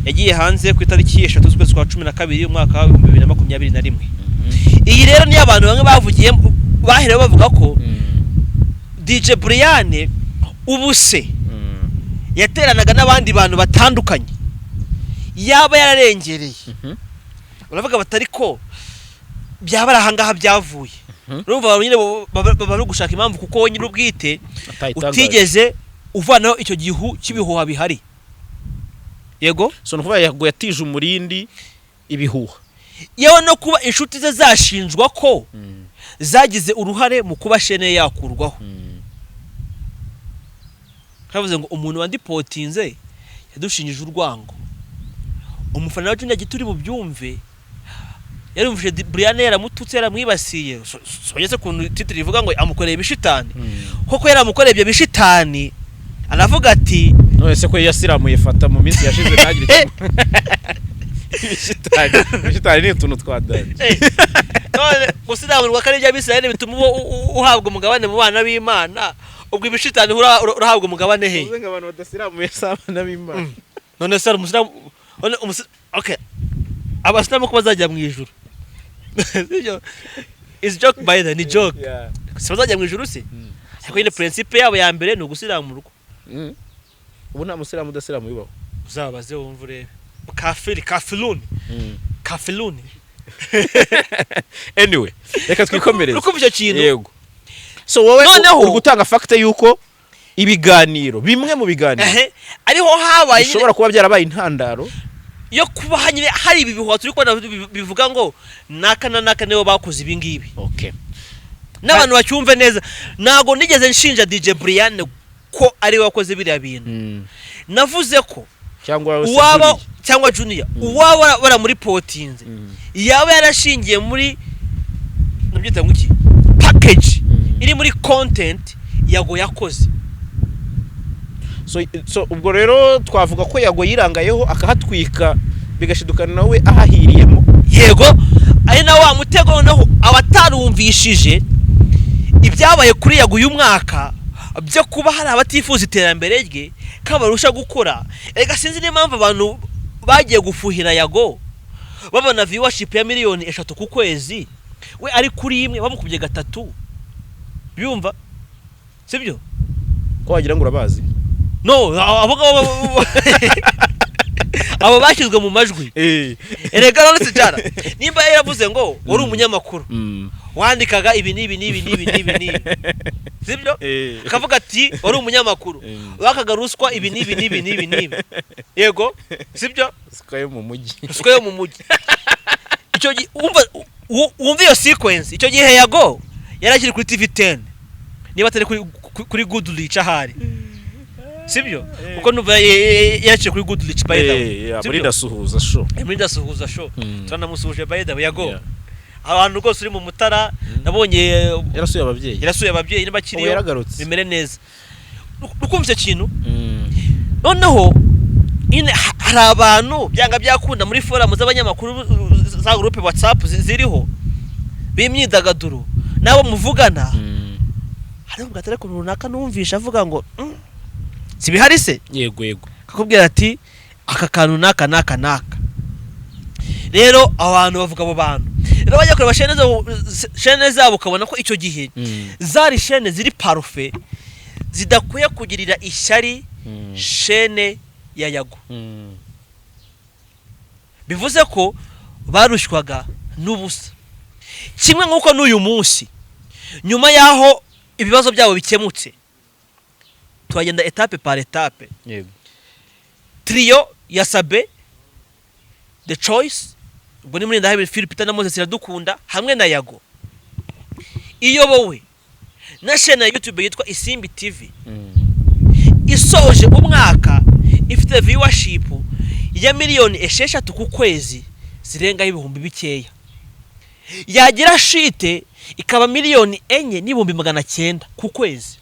yagiye hanze ku itariki 3 z'ukwezi kwa 12, umwaka wa 2021. Iyi rero niyo abantu bamwe bavugiye, baherewe bavuga ko DJ Brian ubu se yateranaga n'abandi bantu batandukanye, yaba yararengereye. Uravuga batari ko byaba ari ahangaha byavuye. Urumva abantu nyine baba bari gushaka impamvu, kuko wowe nyine ubwite Atayitangaje. utigeze uvanaho icyo gihu cy'ibihuha bihari, yego. So ni ukuvuga yago yatije umurindi ibihuha. Yewe, no kuba inshuti ze zashinjwa ko zagize uruhare mu kuba shene ye yakurwaho, kavuze ngo umuntu wandipotinze yadushinjije urwango. Umufana wa Junior Giti uri bubyumve, yarumvise Brian yaramututse, yaramwibasiye. Sogeze kuntu titre ivuga ngo amukoreye ibishitani, koko yaramukoreye ibyo bishitani, aravuga ati None se ko yasiramuye fata mu minsi yashize ntagire icyo? Ibishitani, ibishitani ni utuntu twa danger. Eh, none gusiramurwa ko ari iby'Abisirayeli bituma uba uhabwa umugabane mu bana b'Imana, ubwo ibishitani urahabwa umugabane he? Uvuze ngo abantu badasiramuye si abana b'Imana? None se hari umusilamu? None okay, abasilamu ko bazajya mu ijuru, sibyo? Is joke by the ni joke. Si bazajya mu ijuru se? Ariko nyine principe yabo ya mbere ni ugusiramurwa. Ubu nta musilamu udasiramuye ubaho. Uzabaze wumve, urebe kafiri, kafiruni, kafiruni. Anyway, reka twikomereze. Ukumva icyo kintu? Yego. So wowe Noneho- uri gutanga fact yuko ibiganiro, bimwe mu biganiro Ehe, ariho habaye nyine bishobora kuba byarabaye intandaro yo kuba nyine hari ibi bihuha turi kubona bivuga ngo naka na naka nibo bakoze ibi ngibi. N'abantu bacyumve neza, ntabwo nigeze nshinja DJ Brian ko ari we wakoze biriya bintu. Navuze ko cyangwa se uwaba Junior. Cyangwa Junior, uwaba baramuripotinze yaba yarashingiye muri, nabyita ngo iki, package iri muri content Yago yakoze. So ubwo rero twavuga ko Yago yirangayeho akahatwika, bigashidukana nawe ahahiriyemo. Yego, ari na wa mutego. Noneho abatarumvishije ibyabaye kuri Yago uyu mwaka byo kuba hari abatifuza iterambere rye ko barusha gukora, reka sinzi n'impamvu abantu bagiye gufuhira Yago babona viewership ya miliyoni 3 ku kwezi, we ari kuri imwe, bamukubye gatatu. Byumva sibyo? Ko wagira ngo urabazi? No, abo ngabo, abo bashyizwe mu majwi. Erega none se cyara nimba yaravuze ngo wari umunyamakuru wandikaga ibi n'ibi n'ibi n'ibi n'ibi n'ibi, sibyo? Akavuga ati wari umunyamakuru wakaga ruswa ibi n'ibi n'ibi n'ibi n'ibi, yego, sibyo? Ruswa yo mu mujyi. Ruswa yo mu mujyi. Icyo gihe wumva wumva iyo sequence, icyo gihe Yago yari akiri kuri TV 10, niba atari kuri Good Rich ahari, sibyo? Kuko numva yaciye kuri Good Rich, by the way. Yeah, Sibyo? Muri Ndasuhuza Show. Muri Ndasuhuza Show. Turanamusuhuje by the way, Yago. Abantu rwose uri mu Mutara, nabonye Yarasuye ababyeyi. Yarasuye ababyeyi Ubu n'abakiriyo. yaragarutse. Bimere neza. Ukumva icyo kintu? Noneho nyine hari abantu byanga byakunda muri forum z'abanyamakuru, za groupe WhatsApp ziriho b'imyidagaduro n'abo muvugana, hariho ubwo atari ku runaka numvisha avuga ngo si bihari se?" Yego. Akakubwira ati aka kantu n'aka n'aka n'aka. Rero abantu bavuga, abo bantu rero bajya kureba shene zabo, shene zabo ukabona ko icyo gihe zari shene ziri parfait, zidakwiye kugirira ishyari shene ya Yago. Bivuze ko barushywaga n'ubusa, kimwe nk'uko n'uyu munsi nyuma y'aho Ibibazo byabo bikemutse, turagenda étape par étape. Trio ya Sabe, The Choice, ubwo ni Murindahabi Philip na Moses Iradukunda hamwe na Yago, iyobowe na chaîne ya YouTube yitwa Isimbi TV, isoje umwaka ifite viewership ya miliyoni 6 ku kwezi zirengaho ibihumbi bikeya, yagira shite ikaba miliyoni 4,900,000 ku kwezi.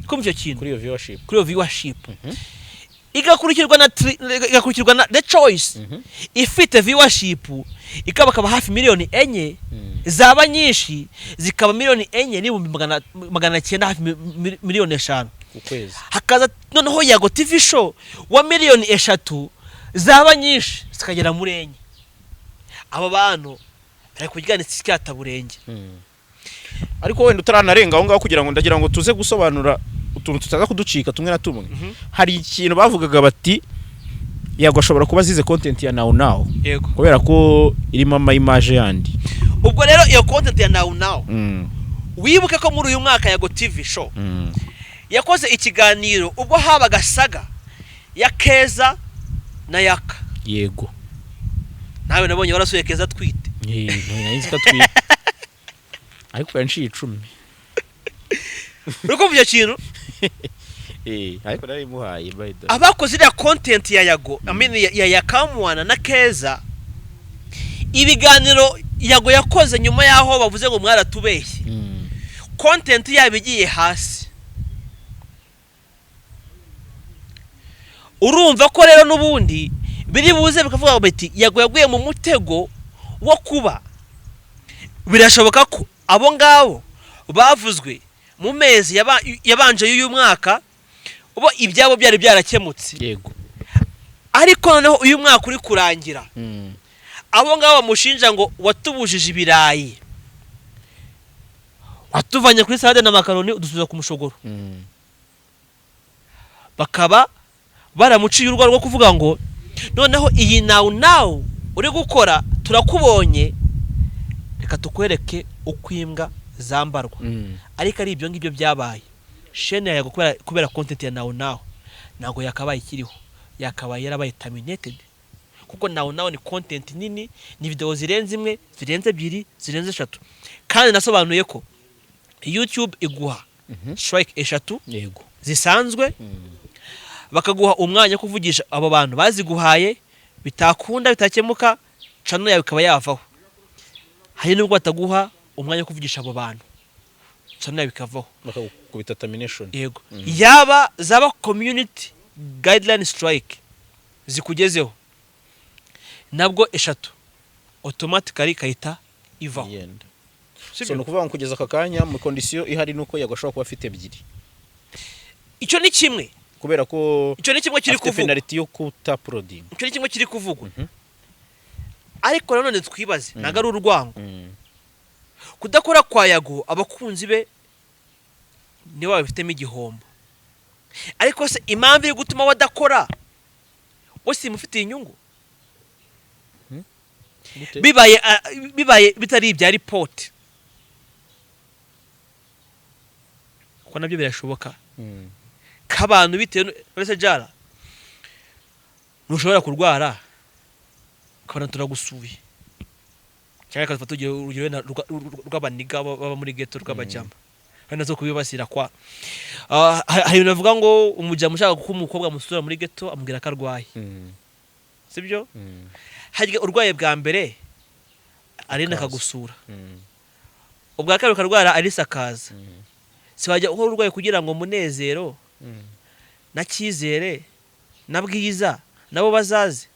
Kumva icyo kintu? Kuri iyo viewership. Kuri iyo viewership. Igakurikirwa na The Choice ifite viewership ikaba hafi miliyoni 4, zaba nyinshi zikaba miliyoni 4 n'ibihumbi magana cyenda, hafi miliyoni 5 ku kwezi. Hakaza noneho Yago TV Show wa miliyoni 3, zaba nyinshi zikagera muri 4. Abo bantu bari kuryanitse icyataburenge. Ariko wenda utaranarenga aho ngaho, kugira ngo ndagira ngo tuze gusobanura utuntu tutaza kuducika tumwe na tumwe, hari ikintu bavugaga bati Yago ashobora kuba azize content ya Now Now, kubera ko irimo ama image yandi. Ubwo rero iyo content ya Now Now, wibuke ko muri uyu mwaka Yago TV Show yakoze ikiganiro ubwo habaga saga ya Keza na Yaka. Nawe nabonye warasuye Keza atwite. Nari nzi ko atwite, ariko yanciye 10. Uri kumva icyo kintu? Ariko nari muhaye, by the way. Abakoze iriya content ya Yago, I mean, ya Yakamwana na Keza, ibiganiro Yago yakoze nyuma y'aho bavuze ngo mwaratubeshye, content yabo igiye hasi. Urumva ko rero n'ubundi biri buze bikavuga bati Yago yaguye mu mutego wo kuba birashoboka ko abo ngabo bavuzwe mu mezi yabanje y'uyu mwaka bo ibyabo byari byarakemutse, ariko noneho uyu mwaka uri kurangira, abo ngabo bamushinja ngo watubujije ibirayi, watuvanye kuri salade na makaroni udusubiza ku mushogoro, bakaba baramuciye urwara rwo kuvuga ngo noneho iyi Now Now uri gukora turakubonye, reka tukwereke uko imbwa zambarwa. Ariko ari ibyo ngibyo byabaye, chaîne yawe kubera content ya Now Now ntabwo yakabaye ikiriho, yakabaye yarabaye terminated, kuko Now Now ni content nini, ni video zirenze imwe, zirenze ebyiri, zirenze eshatu. Kandi nasobanuye ko YouTube iguha strike eshatu zisanzwe, bakaguha umwanya wo kuvugisha abo bantu baziguhaye, bitakunda bitakemuka channel yawe ikaba yavaho. Hari nubwo bataguha umwanya wo kuvugisha abo bantu, channel yawe ikavaho. Bakagukubita termination. Yego. Yaba zaba community guideline strike zikugezeho, nabwo eshatu, automatically ikahita ivaho. Yenda. Sibyo? So ni ukuvuga ngo kugeza aka kanya mu condition ihari nuko Yago ashobora kuba afite ebyiri. Icyo ni kimwe. Kubera ko Icyo ni kimwe kiri afite kuvugwa. penalty yo kutauploading. Icyo ni kimwe kiri kuvugwa. Ariko nanone twibaze, ntabwo ari urwango. Kudakora kwa Yago, abakunzi be nibo babifitemo igihombo. Ariko se impamvu iri gutuma badakora we simufitiye inyungu? Gute? Bibaye bitari ibya report, kuko nabyo birashoboka k'abantu bitewe uretse jara ntushobora kurwara ukabona turagusuye, cyangwa reka dufate urugero wenda rw'abaniga baba muri ghetto, rw'abajama, hari nazo kubibasira kwa. Hari ibintu bavuga ngo umujama ushaka ko umukobwa amusura muri ghetto amubwira ko arwaye, sibyo? Harya urwaye bwa mbere arenda Akaza. akagusura, ubwa kabiri ukarwara Alice akaza, si wajya uhora urwaye kugira ngo Munezero na Cyizere na Bwiza nabo bazaze?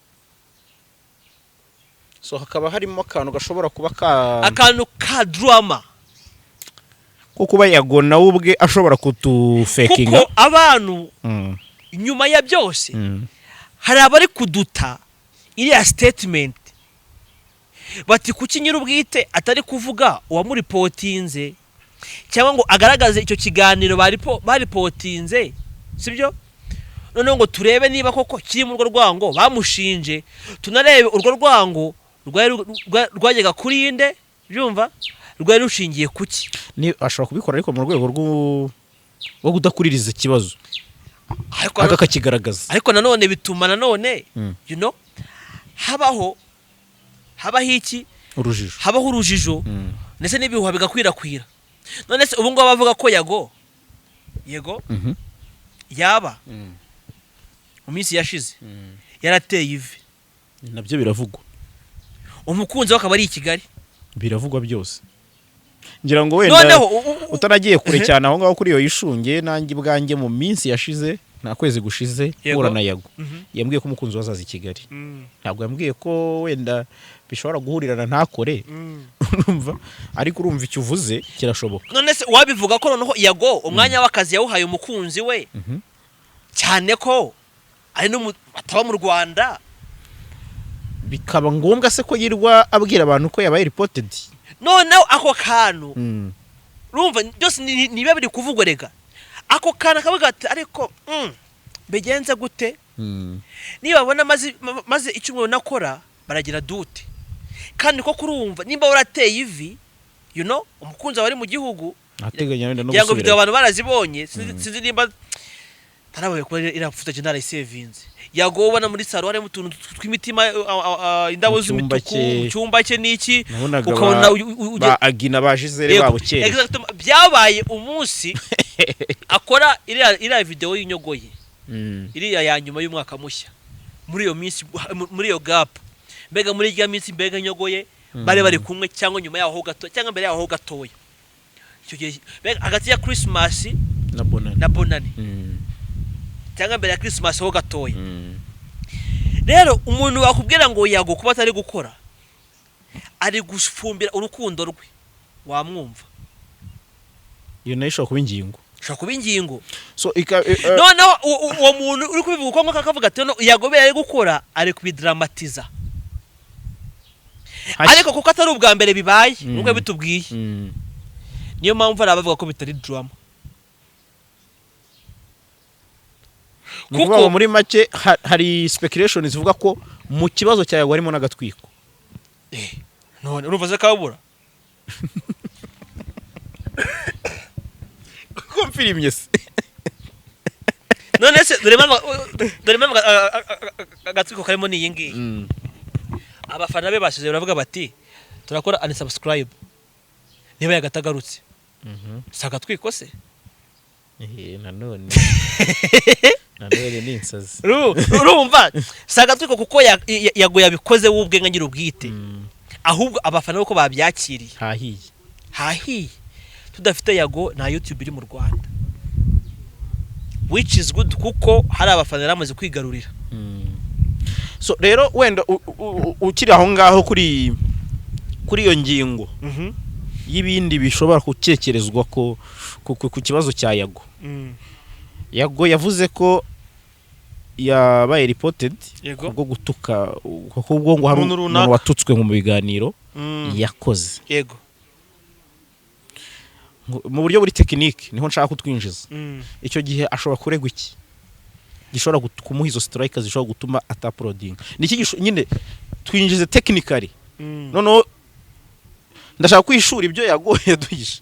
So hakaba harimo akantu gashobora kuba ka Akantu ka drama. Ko kuba Yago nawe ubwe ashobora kutufakinga. Kuko abantu nyuma ya byose hari abari kuduta iriya statement bati kuki nyir'ubwite atari kuvuga uwamureportinze cyangwa ngo agaragaze icyo kiganiro bareportinze, sibyo? Noneho ngo turebe niba koko kiri mu urwo rwango bamushinje, tunarebe urwo rwango rwajyaga kuri inde, byumva Rwari rushingiye kuki? Ni ashobora kubikora, ariko mu rwego rwo kudakuririza ikibazo, ariko ariko akakigaragaza. Ariko nanone bituma nanone habaho iki? Urujijo. Habaho urujijo, ndetse n'ibihuha bigakwirakwira. None se ubu ngubu bavuga ko Yago, yego, yaba mu minsi yashize yarateye ivi, Nabyo biravugwa. umukunzi we akaba ari i Kigali? Biravugwa byose, ngira ngo wenda Noneho utanagiye kure cyane aho ngaho kuri iyo yishunge, nanjye ubwanjye mu minsi yashize, nta kwezi gushize, mpura na Yago, yambwiye ko umukunzi we azaza i Kigali. Ntabwo yambwiye ko wenda bishobora guhurirana ntakore, urumva, ariko urumva icyo uvuze kirashoboka. None se wabivuga ko noneho Yago umwanya w'akazi yawuhaye umukunzi we, cyane ko ari bataba mu Rwanda? Bikaba ngombwa se ko yirwa abwira abantu ko yabaye reported? Noneho ako kantu, urumva byose niba biri kuvugwa, rega ako kantu akavuga ati: "Ariko bigenze gute?" Nibabona maze icyumweru nakora, baragira dute? Kandi ko kurumva nimba warateye ivi, umukunzi wawe ari mu gihugu, Ateganya wenda no ngira ngo video gusubirayo. abantu barazibonye. Sinzi nimba ntarabaye kuba iriya footage narayisevinze. Yago ubona muri salo harimo utuntu tw'imitima, indabo Mu cyumba z'imituku, cye. mu cyumba cye n'iki, Nabonaga ukabona ba Agina, ba Gisele Yego, babukereye. Exactement. Byabaye umunsi akora iriya video y'inyogoye, iriya ya nyuma y'umwaka mushya. Muri iyo minsi, muri iyo gap, mbega muri irya minsi, mbega inyogoye bari kumwe, cyangwa nyuma yaho gato, cyangwa mbere yaho gatoya, icyo gihe mbega hagati ya Christmas na Bonani. Na Bonani, cyangwa mbere ya Christmas ho gatoya. Rero umuntu wakubwira ngo Yago kuba atari gukora ari gufumbira urukundo rwe, wamwumva? Iyo nayo ishobora kuba ingingo. Ushobora kuba ingingo. So Noneho uwo muntu uri kubivuga uko nguko akavuga ati: "No, Yago biriya ari gukora ari kubidaramatiza." Ariko kuko atari ubwa mbere bibaye, nk'uko yabitubwiye, niyo mpamvu hari abavuga ko bitari drama. Ni ukuvuga ngo muri make hari speculation zivuga ko mu kibazo cya Yago harimo n'agatwiko. None urumva se kabura? Ko mfirimye se? None se dore impamvu agatsiko karimo ni iyi ngiyi: abafana be basize baravuga bati: "Turakora unsubscribe niba yagatagarutse." Si agatwiko se? Nanone nanone ni insazi. Urumva si agatwiko, kuko Yago yabikoze we ubwe nka nyir'ubwite, ahubwo abafana uko babyakiriye. Hahiye. Hahiye. Tudafite Yago, nta YouTube iri mu Rwanda, which is good, kuko hari abafana yari amaze kwigarurira. So rero wenda ukiri aho ngaho kuri iyo ngingo y'ibindi bishobora gutekerezwa ko ku kibazo cya Yago, Yago yavuze ko yabaye reported kubwo gutuka, kubwo ngo hari Umuntu runaka. umuntu watutswe mu biganiro yakoze. Mu buryo buri technique, niho nshaka kutwinjiza. Icyo gihe ashobora kuregwa iki gishobora kumuha izo strike zishobora gutuma atauploadinga? Ni iki nyine twinjize technically? Noneho ndashaka kwishura ibyo Yago yaduhishe.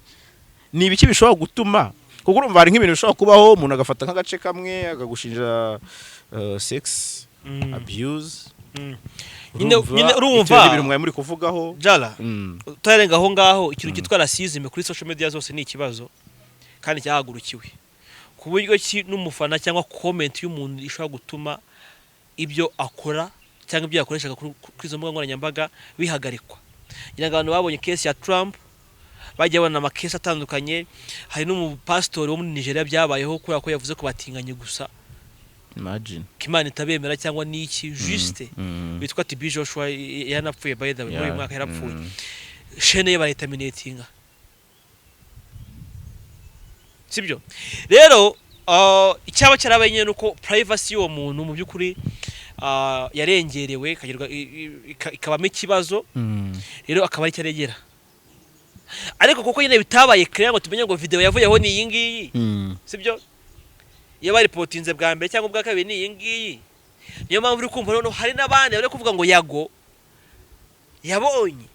Ni ibiki bishobora gutuma, kuko urumva hari nk'ibintu bishobora kubaho, umuntu agafata nk'agace kamwe akagushinja sex abuse. Nyine urumva bitewe n'ibintu mwari muri kuvugaho. Jara, utarenga aho ngaho, ikintu cyitwa racisme kuri social media zose ni ikibazo kandi cyahagurukiwe, ku buryo ki n'umufana cyangwa comment y'umuntu ishobora gutuma ibyo akora cyangwa ibyo yakoreshaga kuri izo mbuga nkoranyambaga bihagarikwa. Ngira ngo abantu babonye case ya Trump, bagiye babona amacase atandukanye. Hari n'umupasitori wo muri Nigeria byabayeho kubera ko yavuze ko batinganye gusa, Imagine. ko Imana itabemera cyangwa n'iki juste, witwa TB Joshua. Yanapfuye by the way muri uyu mwaka yarapfuye. Chaîne ye barayiterminatinga, sibyo? Rero icyaba cyarabaye nyine nuko privacy y'uwo muntu mu by'ukuri yarengerewe, ikabamo ikibazo. Rero akaba ari cyo aregera, ariko kuko nyine bitabaye clear ngo tumenye ngo video yavuyeho ni iyi ngiyi, sibyo, iyo baripotinze bwa mbere cyangwa ubwa kabiri ni iyi ngiyi. Niyo mpamvu uri kumva noneho hari n'abandi bari kuvuga ngo Yago yabonye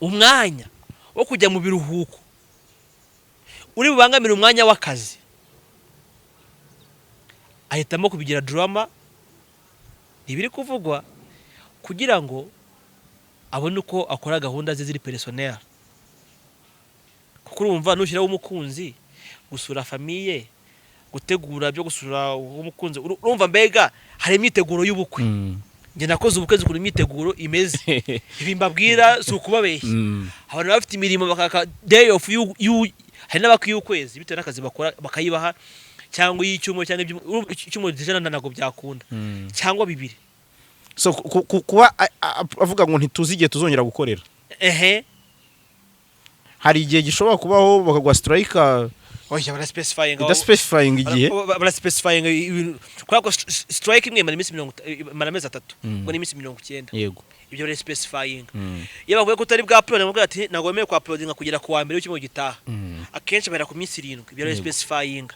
umwanya. Wo kujya mu biruhuko uri bubangamire umwanya w'akazi, ahitamo kubigira drama, ntibiri kuvugwa, kugira ngo abone uko akora gahunda ze ziri personnel, kuko urumva nushyiraho umukunzi, gusura famille, gutegura byo gusura umukunzi, urumva mbega hari imyiteguro y'ubukwe. Njye nakoze ubukwe, nzi ukuntu imyiteguro imeze. Ibi mbabwira si ukubabeshya. Abantu baba bafite imirimo, bakaka day off hari n'abakwiye ukwezi bitewe n'akazi bakora bakayibaha, cyangwa iy'icyumweru, cyangwa urumva icyumweru ijana ntabwo byakunda, cyangwa 2. So kuba avuga ngo ntituzi igihe tuzongera gukorera, hari igihe gishobora kubaho bakaguha strike. Oya, baraspecifyinga. Idaspecifying igihe. Baraspecifyinga ibintu, kubera ko strike imwe imara iminsi imara amezi 3. Ubwo ni iminsi 90. Ibyo baraspecifyinga. Iyo bavuye ko utari bwa upload, bavuga ati ntabwo wemerewe kwa uploadinga kugera ku wa mbere w'icyumweru gitaha. Akenshi bahera ku minsi 7. Ibyo baraspecifyinga.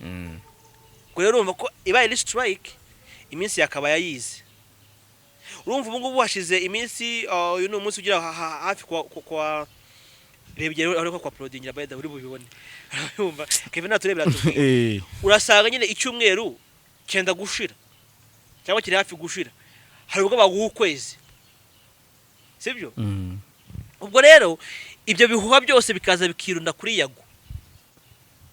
Ubwo rero urumva ko ibaye ari strike, iminsi yakabaye ayizi. Urumva ubu ngubu hashize iminsi, uyu ni umunsi ugira hafi kwa reba igihe ariko kwa uploadingira. By the way, uri bubibone. Urumva Kevin naturebera tubwire. Urasanga nyine icyumweru cyenda gushira cyangwa kiri hafi gushira, hari ubwo baguha ukwezi, sibyo? Ubwo rero ibyo bihuha byose bikaza bikirunda kuri Yago,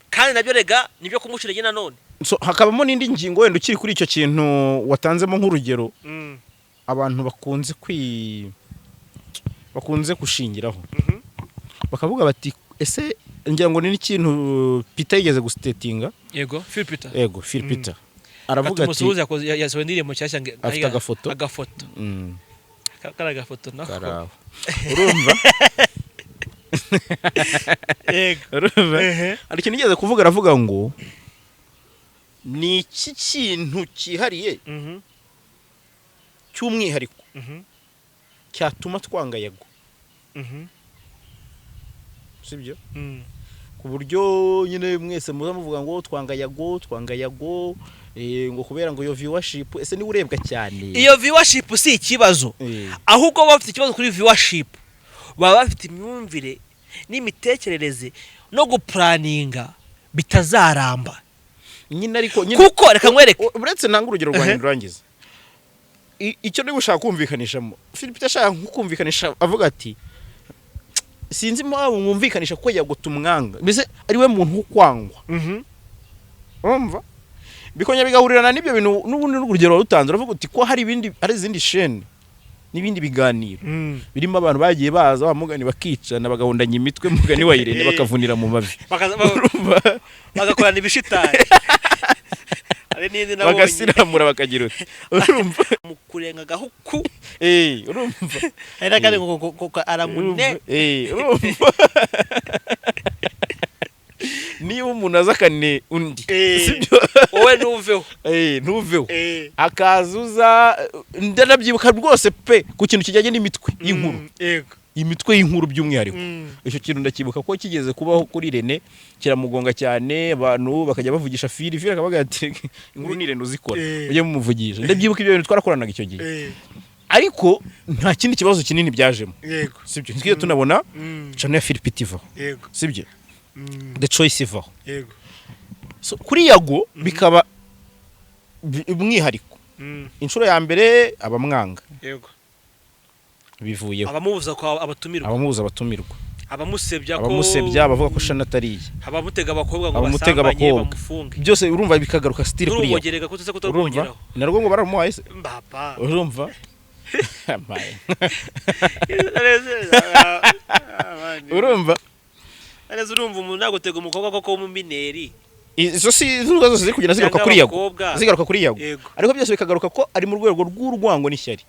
kandi nabyo rega nibyo kumucira intege nanone. So hakabamo n'indi ngingo wenda ukiri kuri icyo kintu watanzemo nk'urugero, abantu bakunze gushingiraho, bakavuga bati ese, ngira ngo ni n'ikintu Peter yigeze gustatinga. Yego, Phil Peter. Yego, Phil Peter aravuga ati Tumusuhuze, yakoze, yasohoye indirimbo nshyashya Afite agafoto. Agafoto. Kari agafoto nako. Karaho, urumva? Yego. Urumva hari ikintu yigeze kuvuga, aravuga ngo ni iki kintu cyihariye cy'umwihariko cyatuma twanga Yago, sibyo? Ku buryo nyine mwese muza muvuga ngo twanga Yago, twanga Yago, ngo kubera ngo iyo viewership, ese niwe urebwa cyane? Iyo viewership si ikibazo. Ahubwo baba bafite ikibazo kuri viewership, baba bafite imyumvire n'imitekerereze no guplanninga bitazaramba. Nyine ariko nyine Kuko reka nkwereke. Uretse nanga urugero rwanjye ndurangiza. Icyo ndi gushaka kumvikanishamo, Philip ashaka nko kumvikanisha avuga ati sinzi impamvu mwumvikanisha ko Yago tumwanga, mbese ari we muntu wo kwangwa. Urumva bikongera bigahurirana n'ibyo bintu n'ubundi n'urugero warutanze, uravuga uti ko hari ibindi, hari izindi shene n'ibindi biganiro birimo abantu bagiye baza bamugani bakicana, bagahondanya imitwe, mugani wa Irene, bakavunira mu mavi. Urumva? Bagakorana ibishitani. Hari n'indi nabonye. Bagasiramura, bakagira uti urumva. Mu kurenga agahuku. Urumva? Hari n'akandi ngo aramune. Urumva niba umuntu aza akane undi, sibyo? Wowe ntuveho. Ntuveho. Akaza uza, ndanabyibuka rwose pe, ku kintu kijyanye n'imitwe y'inkuru. Imitwe y'inkuru by'umwihariko. Icyo kintu ndacyibuka ko kigeze kubaho kuri Irene, kiramugonga cyane, abantu bakajya bavugisha Fili, Fili akavuga ati inkuru ni Irene uzikora, mujye mumuvugisha. Ndabyibuka ibyo bintu twarakoranaga icyo gihe, ariko nta kindi kibazo kinini byajemo, sibyo? Ntitwigeze tunabona channel ya Philip ivaho, sibyo? The Choice ivaho. So, kuri Yago bikaba umwihariko. Inshuro ya mbere abamwanga bivuyeho. Abamubuza ko abatumirwa. Abamubuza abatumirwa. Abamusebya ko Abamusebya bavuga ko shana atari iye. Abamutega abakobwa ngo Abamutega basambanye, abakobwa. bamufunge. Byose urumva bikagaruka still kuri Yago. N'urumogerega ko tuze Urumva? kutarwongeraho. Narwo ngo baramuhaye se? Mbapa. Urumva? Amaye. Urumva? Neza, urumva umuntu nagutega umukobwa koko w'umumineur. Izo si izo zose ziri kugenda zigaruka Cyangwa kuri Yago. abakobwa. Zigaruka kuri Yago. Ariko byose bikagaruka ko ari mu rwego rw'urwango n'ishyari.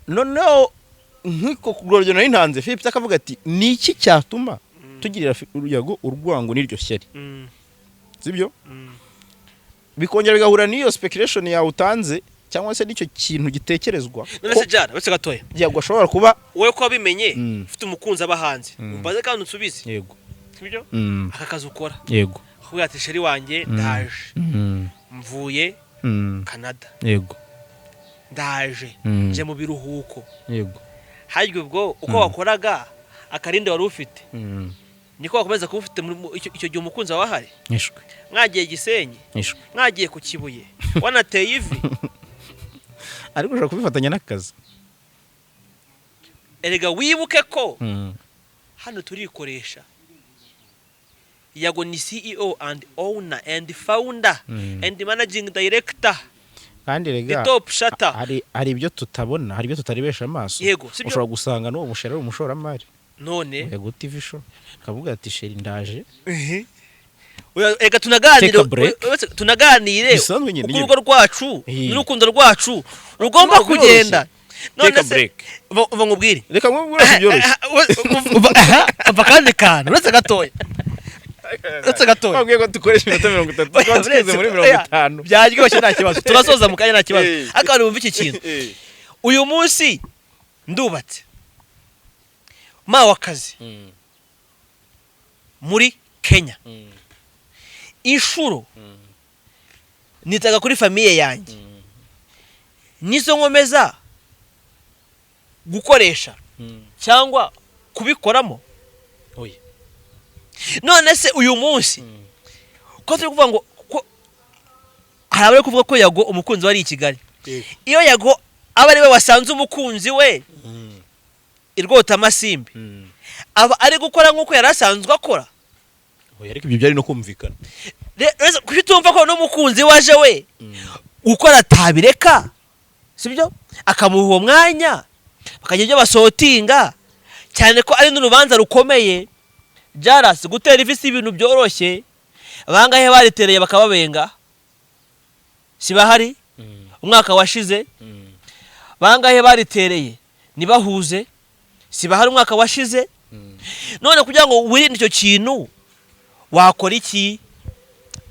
Noneho nk'uko ku rugero nari ntanze, Philip akavuga ati ni iki cyatuma tugirira Yago urwango n'iryo shyari, sibyo? Bikongera bigahura n'iyo speculation yawe utanze, cyangwa se n'icyo kintu gitekerezwa None ko se jana uretse gatoya, Yago ashobora kuba wowe ko wabimenye, ufite umukunzi aba hanze, umbaze kandi unsubize, sibyo? Aka kazi ukora, akubwira ati chéri wanjye, ndaje, mvuye Canada, ndaje, nje mu biruhuko. Harya ubwo uko wakoraga Akarinde wari ufite niko wakomeza kuba ufite icyo gihe umukunzi wawe ahari? Nishwe. Mwagiye Gisenyi, Nishwe. mwagiye ku Kibuye, wanateye ivi. Ariko ushobora kubifatanya n'akazi. Erega wibuke ko hano turikoresha. Yago ni CEO and owner and founder and managing director, Kandi the rega top shutter. hari ibyo tutabona, hari ibyo tutarebesha amaso. Yego, sibyo? Ushobora gusanga n'uwo musheri ari umushoramari. None Yego TV show, akavuga ati: "Chérie, ndaje." Oya, reka tunaganire. Take a break. Uretse tunaganire Bisanzwe nyine, uko nyine. urugo rwacu n'urukundo rwacu rugomba No, biroroshye. kugenda. None Take a se break. uva nkubwire. Reka nkubwire, byoroshye. Umva akandi kantu, uretse gatoya, uretse gatoya. Wabwiye ko dukoresha iminota 30, tukaba tugeze muri 50. Byaryoshye, nta kibazo, turasoza mu kanya, nta kibazo. Ariko abantu bumva iki kintu. Uyu munsi ndubatse, mawe akazi muri Kenya, inshuro nitaga kuri famille yanjye, nizo nkomeza gukoresha cyangwa kubikoramo? Oya. None se uyu munsi ko turi kuvuga ngo ko hari abari kuvuga ko Yago umukunzi we ari i Kigali, iyo Yago aba ari we wasanze umukunzi we i Rwotamasimbi, aba ari gukora nk'uko yari asanzwe akora? Oya, ariko ibyo byari no kumvikana. Rero kuki utumva ko n'umukunzi waje we gukora atabireka, sibyo, akamuha uwo mwanya bakagira ibyo basortinga, cyane ko ari n'urubanza rukomeye? Jarasi, gutera ivi si ibintu byoroshye. Bangahe baritereye bakababenga? Si bahari umwaka washize? Bangahe baritereye ntibahuze? Si bahari umwaka washize? None kugira ngo wirinde icyo kintu wakora iki?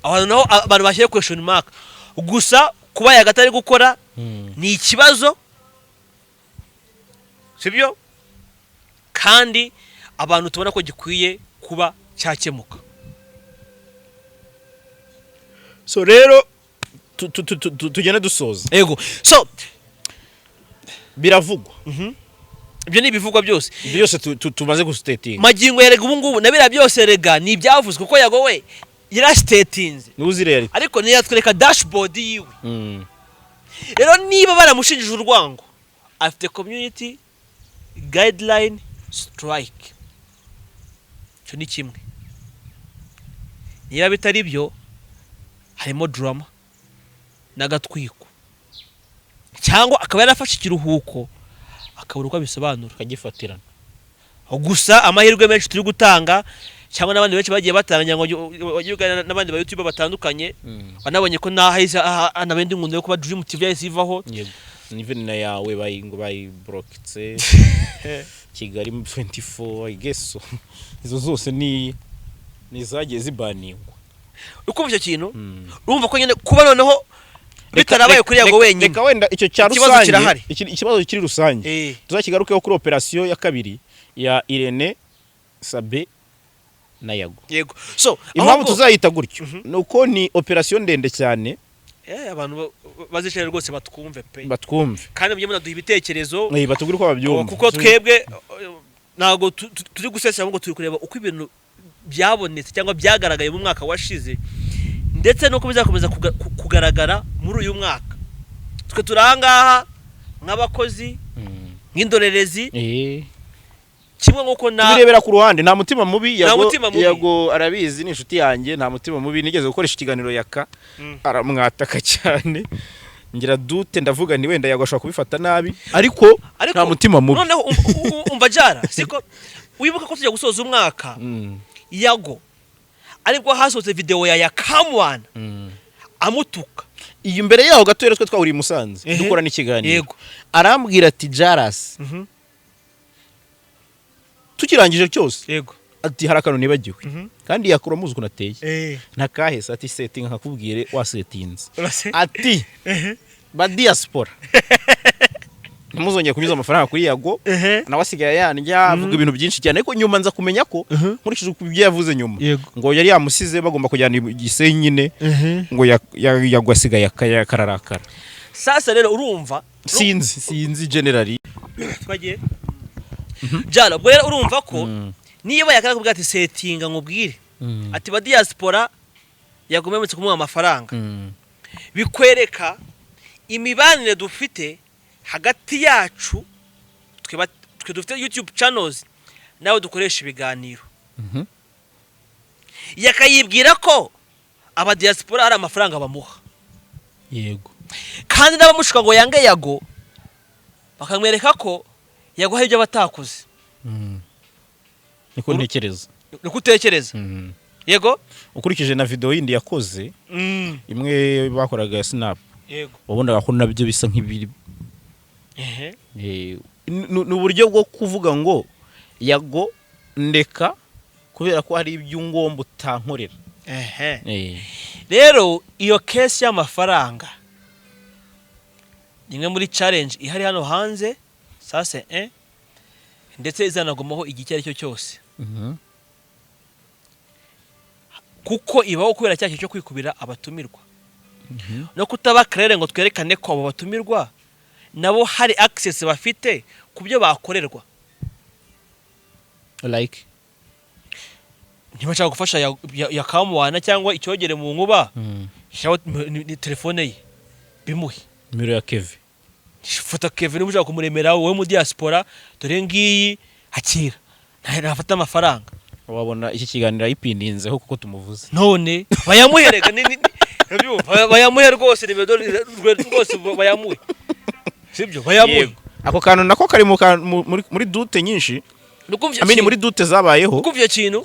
Aho naho abantu bashyire question mark. Gusa kuba Yago atari gukora ni ikibazo, sibyo? Kandi abantu tubona ko gikwiye kuba cyakemuka. So rero tugende dusoza. Yego, so Biravugwa. Ibyo ni ibivugwa byose. Ibyo byose tumaze gustatinga. Magingo yerega ubu ngubu na biriya byose rega ni ibyavuzwe, kuko Yago we yarastatinze. Niwe uzi reality. Ariko ntiyatwereka dashboard yiwe. Rero niba baramushinjije urwango, afite community guideline strike, icyo ni kimwe. Niba bitari byo, harimo drama n'agatwiko, cyangwa akaba yarafashe ikiruhuko akabura uko abisobanura. Akagifatirana. Gusa amahirwe menshi turi gutanga, cyangwa n'abandi benshi bagiye batanga, ngo wagiye uganira n'abandi ba YouTuber batandukanye, wanabonye ko nahise anabindi nkundo yo kuba Dream TV yahise ivaho. Yego, even na yawe ngo bayiblokitse, Kigali 24, I guess so. Izo zose ni zagiye zibaningwa. Ukumva icyo kintu, urumva ko nyine kuba noneho bitarabaye kuri Yago wenyine. Reka wenda icyo cya Ikibazo rusange kirahari. Ikibazo kiri rusange tuzakigarukeho kuri operasiyo ya kabiri ya Irene, Sabe na Yago. Yego, so Impamvu ahubwo- tuzayita gutyo ni uko ni operasiyo ndende cyane. Abantu bazicaye rwose batwumve pe. Batwumve. Kandi mujye munaduha ibitekerezo. Batubwire uko babyumva. Kuko twebwe ntabwo turi gusesera, ahubwo turi kureba uko ibintu byabonetse cyangwa byagaragaye mu mwaka washize, ndetse n'uko bizakomeza kugaragara muri uyu mwaka. Twe turi aha ngaha nk'abakozi, nk'indorerezi, kimwe nk'uko na Tubirebera ku ruhande, nta mutima mubi. Nta Yago, mutima mubi. Yago arabizi, ni inshuti yanjye, nta mutima mubi. Nigeze gukoresha ikiganiro Yaka aramwataka cyane, ngira dute, ndavuga ni wenda Yago ashobora kubifata nabi, ariko Ariko nta mutima mubi. Noneho umva jara, siko wibuka ko tujya gusoza umwaka, Yago aribwo hasohotse video ya Yakamwana amutuka? Iyi mbere yaho gato rero twe twahuriye i Musanze, dukora n'ikiganiro. Arambwira ati: "Jarasi," tukirangije cyose, ati: "Hari akantu nibagiwe." Kandi yakura muzi ukuntu ateye. Ntakahese ati: "Settinga nkakubwire wasettinze." Ati: "Ba diaspora, ntimuzongere kunyuza amafaranga kuri Yago." Nawe asigaye yandya, avuga ibintu byinshi cyane, ariko nyuma nza kumenya ko, nkurikije ibyo yavuze nyuma, ngo yari yamusize bagomba kujyana i Gisenyi nyine, ngo Yago asigaye akararakara. Sasa rero urumva Sinzi, sinzi generally. Twagiye. Jana ubwo rero urumva ko niba yakarakubwira ati setinga nkubwire, ati ba diaspora yagometse kumuha amafaranga, bikwereka imibanire dufite hagati yacu twe dufite YouTube channels nawe dukoresha ibiganiro. Yakayibwira ko aba diaspora hari amafaranga bamuha. Kandi n'abamushuka ngo yange Yago, bakamwereka ko Yago hari ibyo batakoze. Niko ntekereza. Niko utekereza? Yego. Ukurikije na video yindi yakoze, imwe bakoraga ya snap, wabonaga ko nabyo bisa nk'ibiri ni uburyo bwo kuvuga ngo Yago ndeka kubera ko hari ibyo ngomba utankorera. Rero iyo case y'amafaranga ni imwe muri challenge ihari hano hanze sase, ndetse izanagumaho igihe icyo ari cyo cyose, kuko ibaho kubera cya kintu cyo kwikubira abatumirwa no kutaba clair ngo twerekane ko abo batumirwa nabo hari access bafite ku byo bakorerwa. Like? Ntibashaka gufasha ya kamuwana cyangwa icyogere mu nkuba, shyiraho ni telefone ye bimuhe. Nimero ya Keve. Fata Kevin niba ushaka kumuremera wowe mu diaspora, dore ngiyi, akira, nafata amafaranga. Wabona iki kiganiro ayipindinzeho kuko tumuvuze. None bayamuhe rega, urabyumva? Bayamuhe rwose nimero rwose bayamuhe, sibyo? Bayamuhe. Yego. Ako kantu nako kari muri doute nyinshi. Nukumva icyo Amini kintu? muri doute zabayeho Nukumva icyo kintu?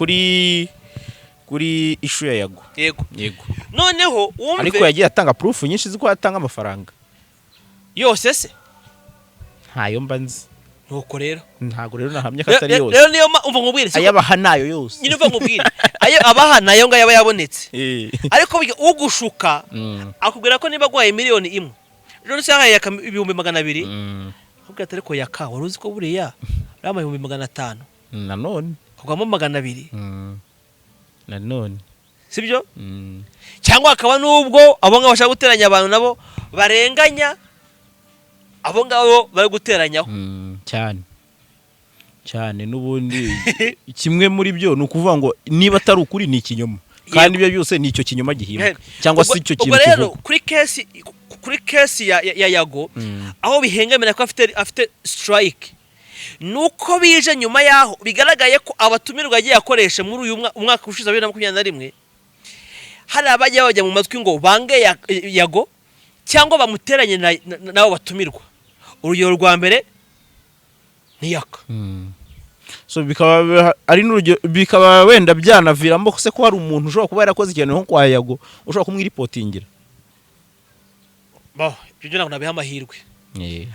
kuri issue ya Yago. Yego. Yego. Noneho wumve. Ariko yagiye atanga proof nyinshi z'uko yatanga amafaranga. Yose se? Ntayo mba nzi. Nuko rero. Ntabwo rero nahamya ko atari yose. Rero niyo umva nkubwire, siko? Ayabaha nayo yose. Nyine umva nkubwire, ayo abaha nayo ngayo aba yabonetse, ariko burya ugushuka akubwira ko niba aguhaye 1 miliyoni, ejo nese yahaye Yaka 200,000, akubwira ati ariko Yaka, wari uzi ko buriya uriya 500,000 Nanone kugwamo 200? Nanone. Sibyo? Cyangwa hakaba n'ubwo abo ngabo bashaka guteranya abantu nabo barenganya abo ngabo bari guteranyaho. Cyane cyane. N'ubundi kimwe muri byo ni ukuvuga ngo niba atari ukuri ni ikinyoma, kandi ibyo byose ni icyo kinyoma gihimbwa cyangwa se icyo Ubwo kintu rero kivugwa. kuri case ya Yago, aho bihengamira ko afite strike, nuko bije nyuma yaho bigaragaye ko abatumirwa yagiye akoresha muri uyu umwaka ushize wa 2021, hari abajya bajya mu matwi ngo bange Yago cyangwa bamuteranye n'abo batumirwa. Urugero rwa mbere ni Yaka. So bikaba ari n'urugero, bikaba wenda byanaviramo se ko hari umuntu ushobora kuba yarakoze ikintu nko kwa Yago ushobora kumwiripotingira. Bo ibyo byo ntabwo nabiha amahirwe,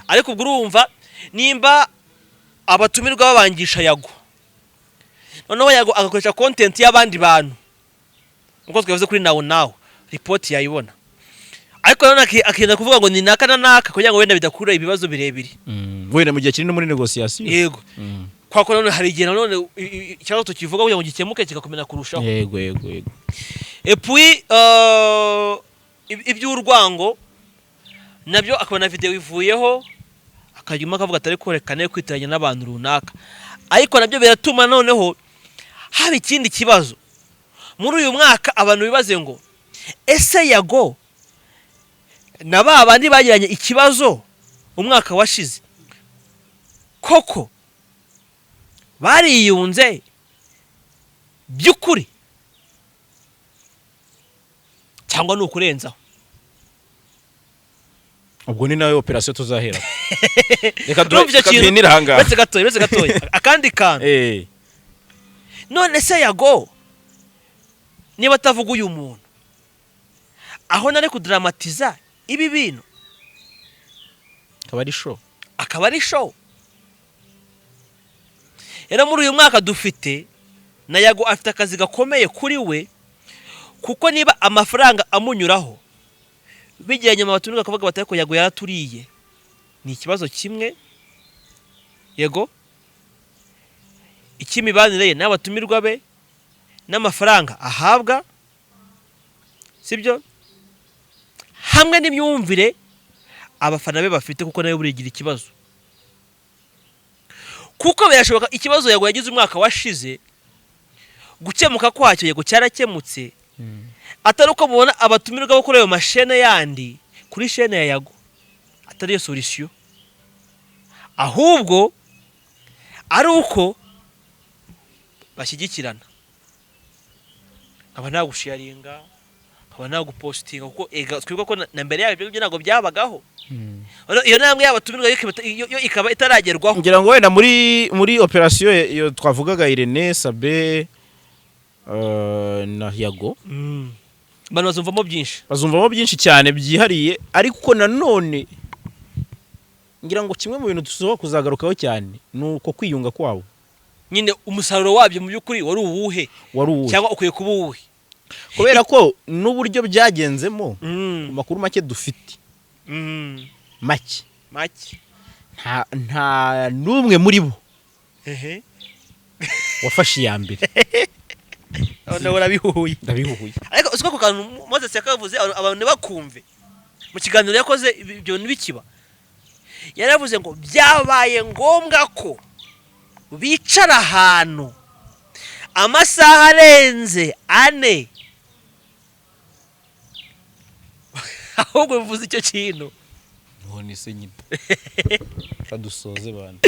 ariko ubwo urumva nimba abatumirwa babangisha Yago, noneho Yago agakoresha content y'abandi bantu nkuko twavuze kuri nawe nawe report yayibona, ariko nanone akirinda kuvuga ngo ni naka na naka kugira ngo wenda bidakura ibibazo birebire. Wenda mu gihe kiri no muri négociation. Yego. Kwa ko nanone hari igihe nanone ikibazo tukivuga kugira ngo gikemuke kigakomera kurushaho. yego yego yego Et puis iby'urwango nabyo akabona video ivuyeho, akajyuma akavuga atari kwerekana kwitiranya n'abantu runaka, ariko nabyo biratuma noneho haba ikindi kibazo muri uyu mwaka. Abantu bibaze ngo ese Yago na ba bandi bagiranye ikibazo umwaka washize koko bariyunze by'ukuri cyangwa ni ukurenzaho? Ubwo ni nawe operation tuzahera. Reka Urumva icyo reka kintu? duhinire ahangaha. Uretse gatoya, uretse gatoya, akandi kantu. None se Yago niba atavuga uyu muntu, aho nari kudaramatiza ibi bintu? Akaba ari show. Akaba ari show. Rero muri uyu mwaka dufite na Yago afite akazi gakomeye kuri we, kuko niba amafaranga amunyuraho bigiye nyuma batumirwa bakavuga bati ariko Yago yaraturiye, ni ikibazo kimwe. Yego, icy'imibanire ye n'abatumirwa be n'amafaranga ahabwa, sibyo? Hamwe n'imyumvire abafana be bafite, kuko nawe burigira ikibazo. Kuko birashoboka, ikibazo Yago yagize umwaka washize, gukemuka kwacyo, yego cyarakemutse, atari uko mubona abatumirwa bo kuri ayo mashene yandi kuri shene ya Yago atari yo solution, ahubwo ari uko bashyigikirana, nkaba nagusharinga, nkaba nagupositinga, kuko ega twibuka ko na mbere yabyo ibyo ntabwo byabagaho. Iyo ntambwe y'abatumirwa yo ikaba itaragerwaho. Ngira ngo wenda muri operasiyo iyo twavugaga, Irene, Sabe na Yago, abantu bazumvamo byinshi. Bazumvamo byinshi cyane byihariye. Ariko nanone ngira ngo kimwe mu bintu dushobora kuzagarukaho cyane ni uko kwiyunga kwabo. Nyine umusaruro wabyo mu by'ukuri wari uwuhe? Wari uwuhe? Cyangwa ukwiye kuba uwuhe? Kubera ko n'uburyo byagenzemo, ku makuru make dufite, make, make, nta n'umwe muri bo wafashe iya mbere. Noneho urabihuhuye. Ndabihuhuye. Ariko uziko ako kantu Moses yakavuze, abantu ntibakumve. Mu kiganiro yakoze ibyo ntibikiba, yaravuze ngo byabaye ngombwa ko bicara ahantu amasaha arenze 4. Ahubwo bivuze icyo kintu. None se nyine kadusoze bana.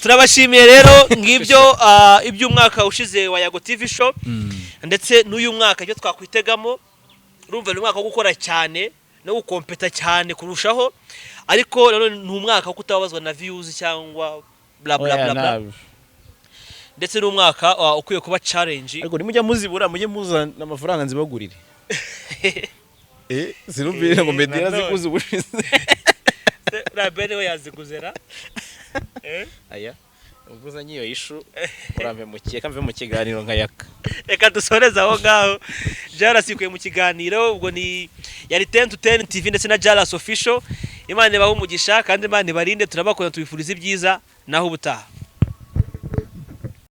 Turabashimiye rero. Ngibyo iby'umwaka ushize wa Yago TV Show ndetse n'uyu mwaka icyo twakwitegamo. Urumva ni umwaka wo gukora cyane no gukompeta cyane kurushaho, ariko nanone ni umwaka wo kutababazwa na views cyangwa bla bla bla bla, ndetse n'umwaka ukwiye kuba challenge. Ariko nimujya muzibura, mujye muzana amafaranga nzibagurire. Sinumvire ngo Meddy Nanone. yaraziguze ubushize. Uriya Ben we yaziguzera? Aya ubwo uzanye iyo issue, urampemukiye. Kamve mu kiganiro nkayaka. Reka dusoreze aho ngaho. Jaras ikuye mu kiganiro. Ubwo ni yari 10 to 10 TV ndetse na Jaras Official. Imana ibahe umugisha kandi Imana ibarinde. Turabakunda, tubifuriza ibyiza. Naho ubutaha.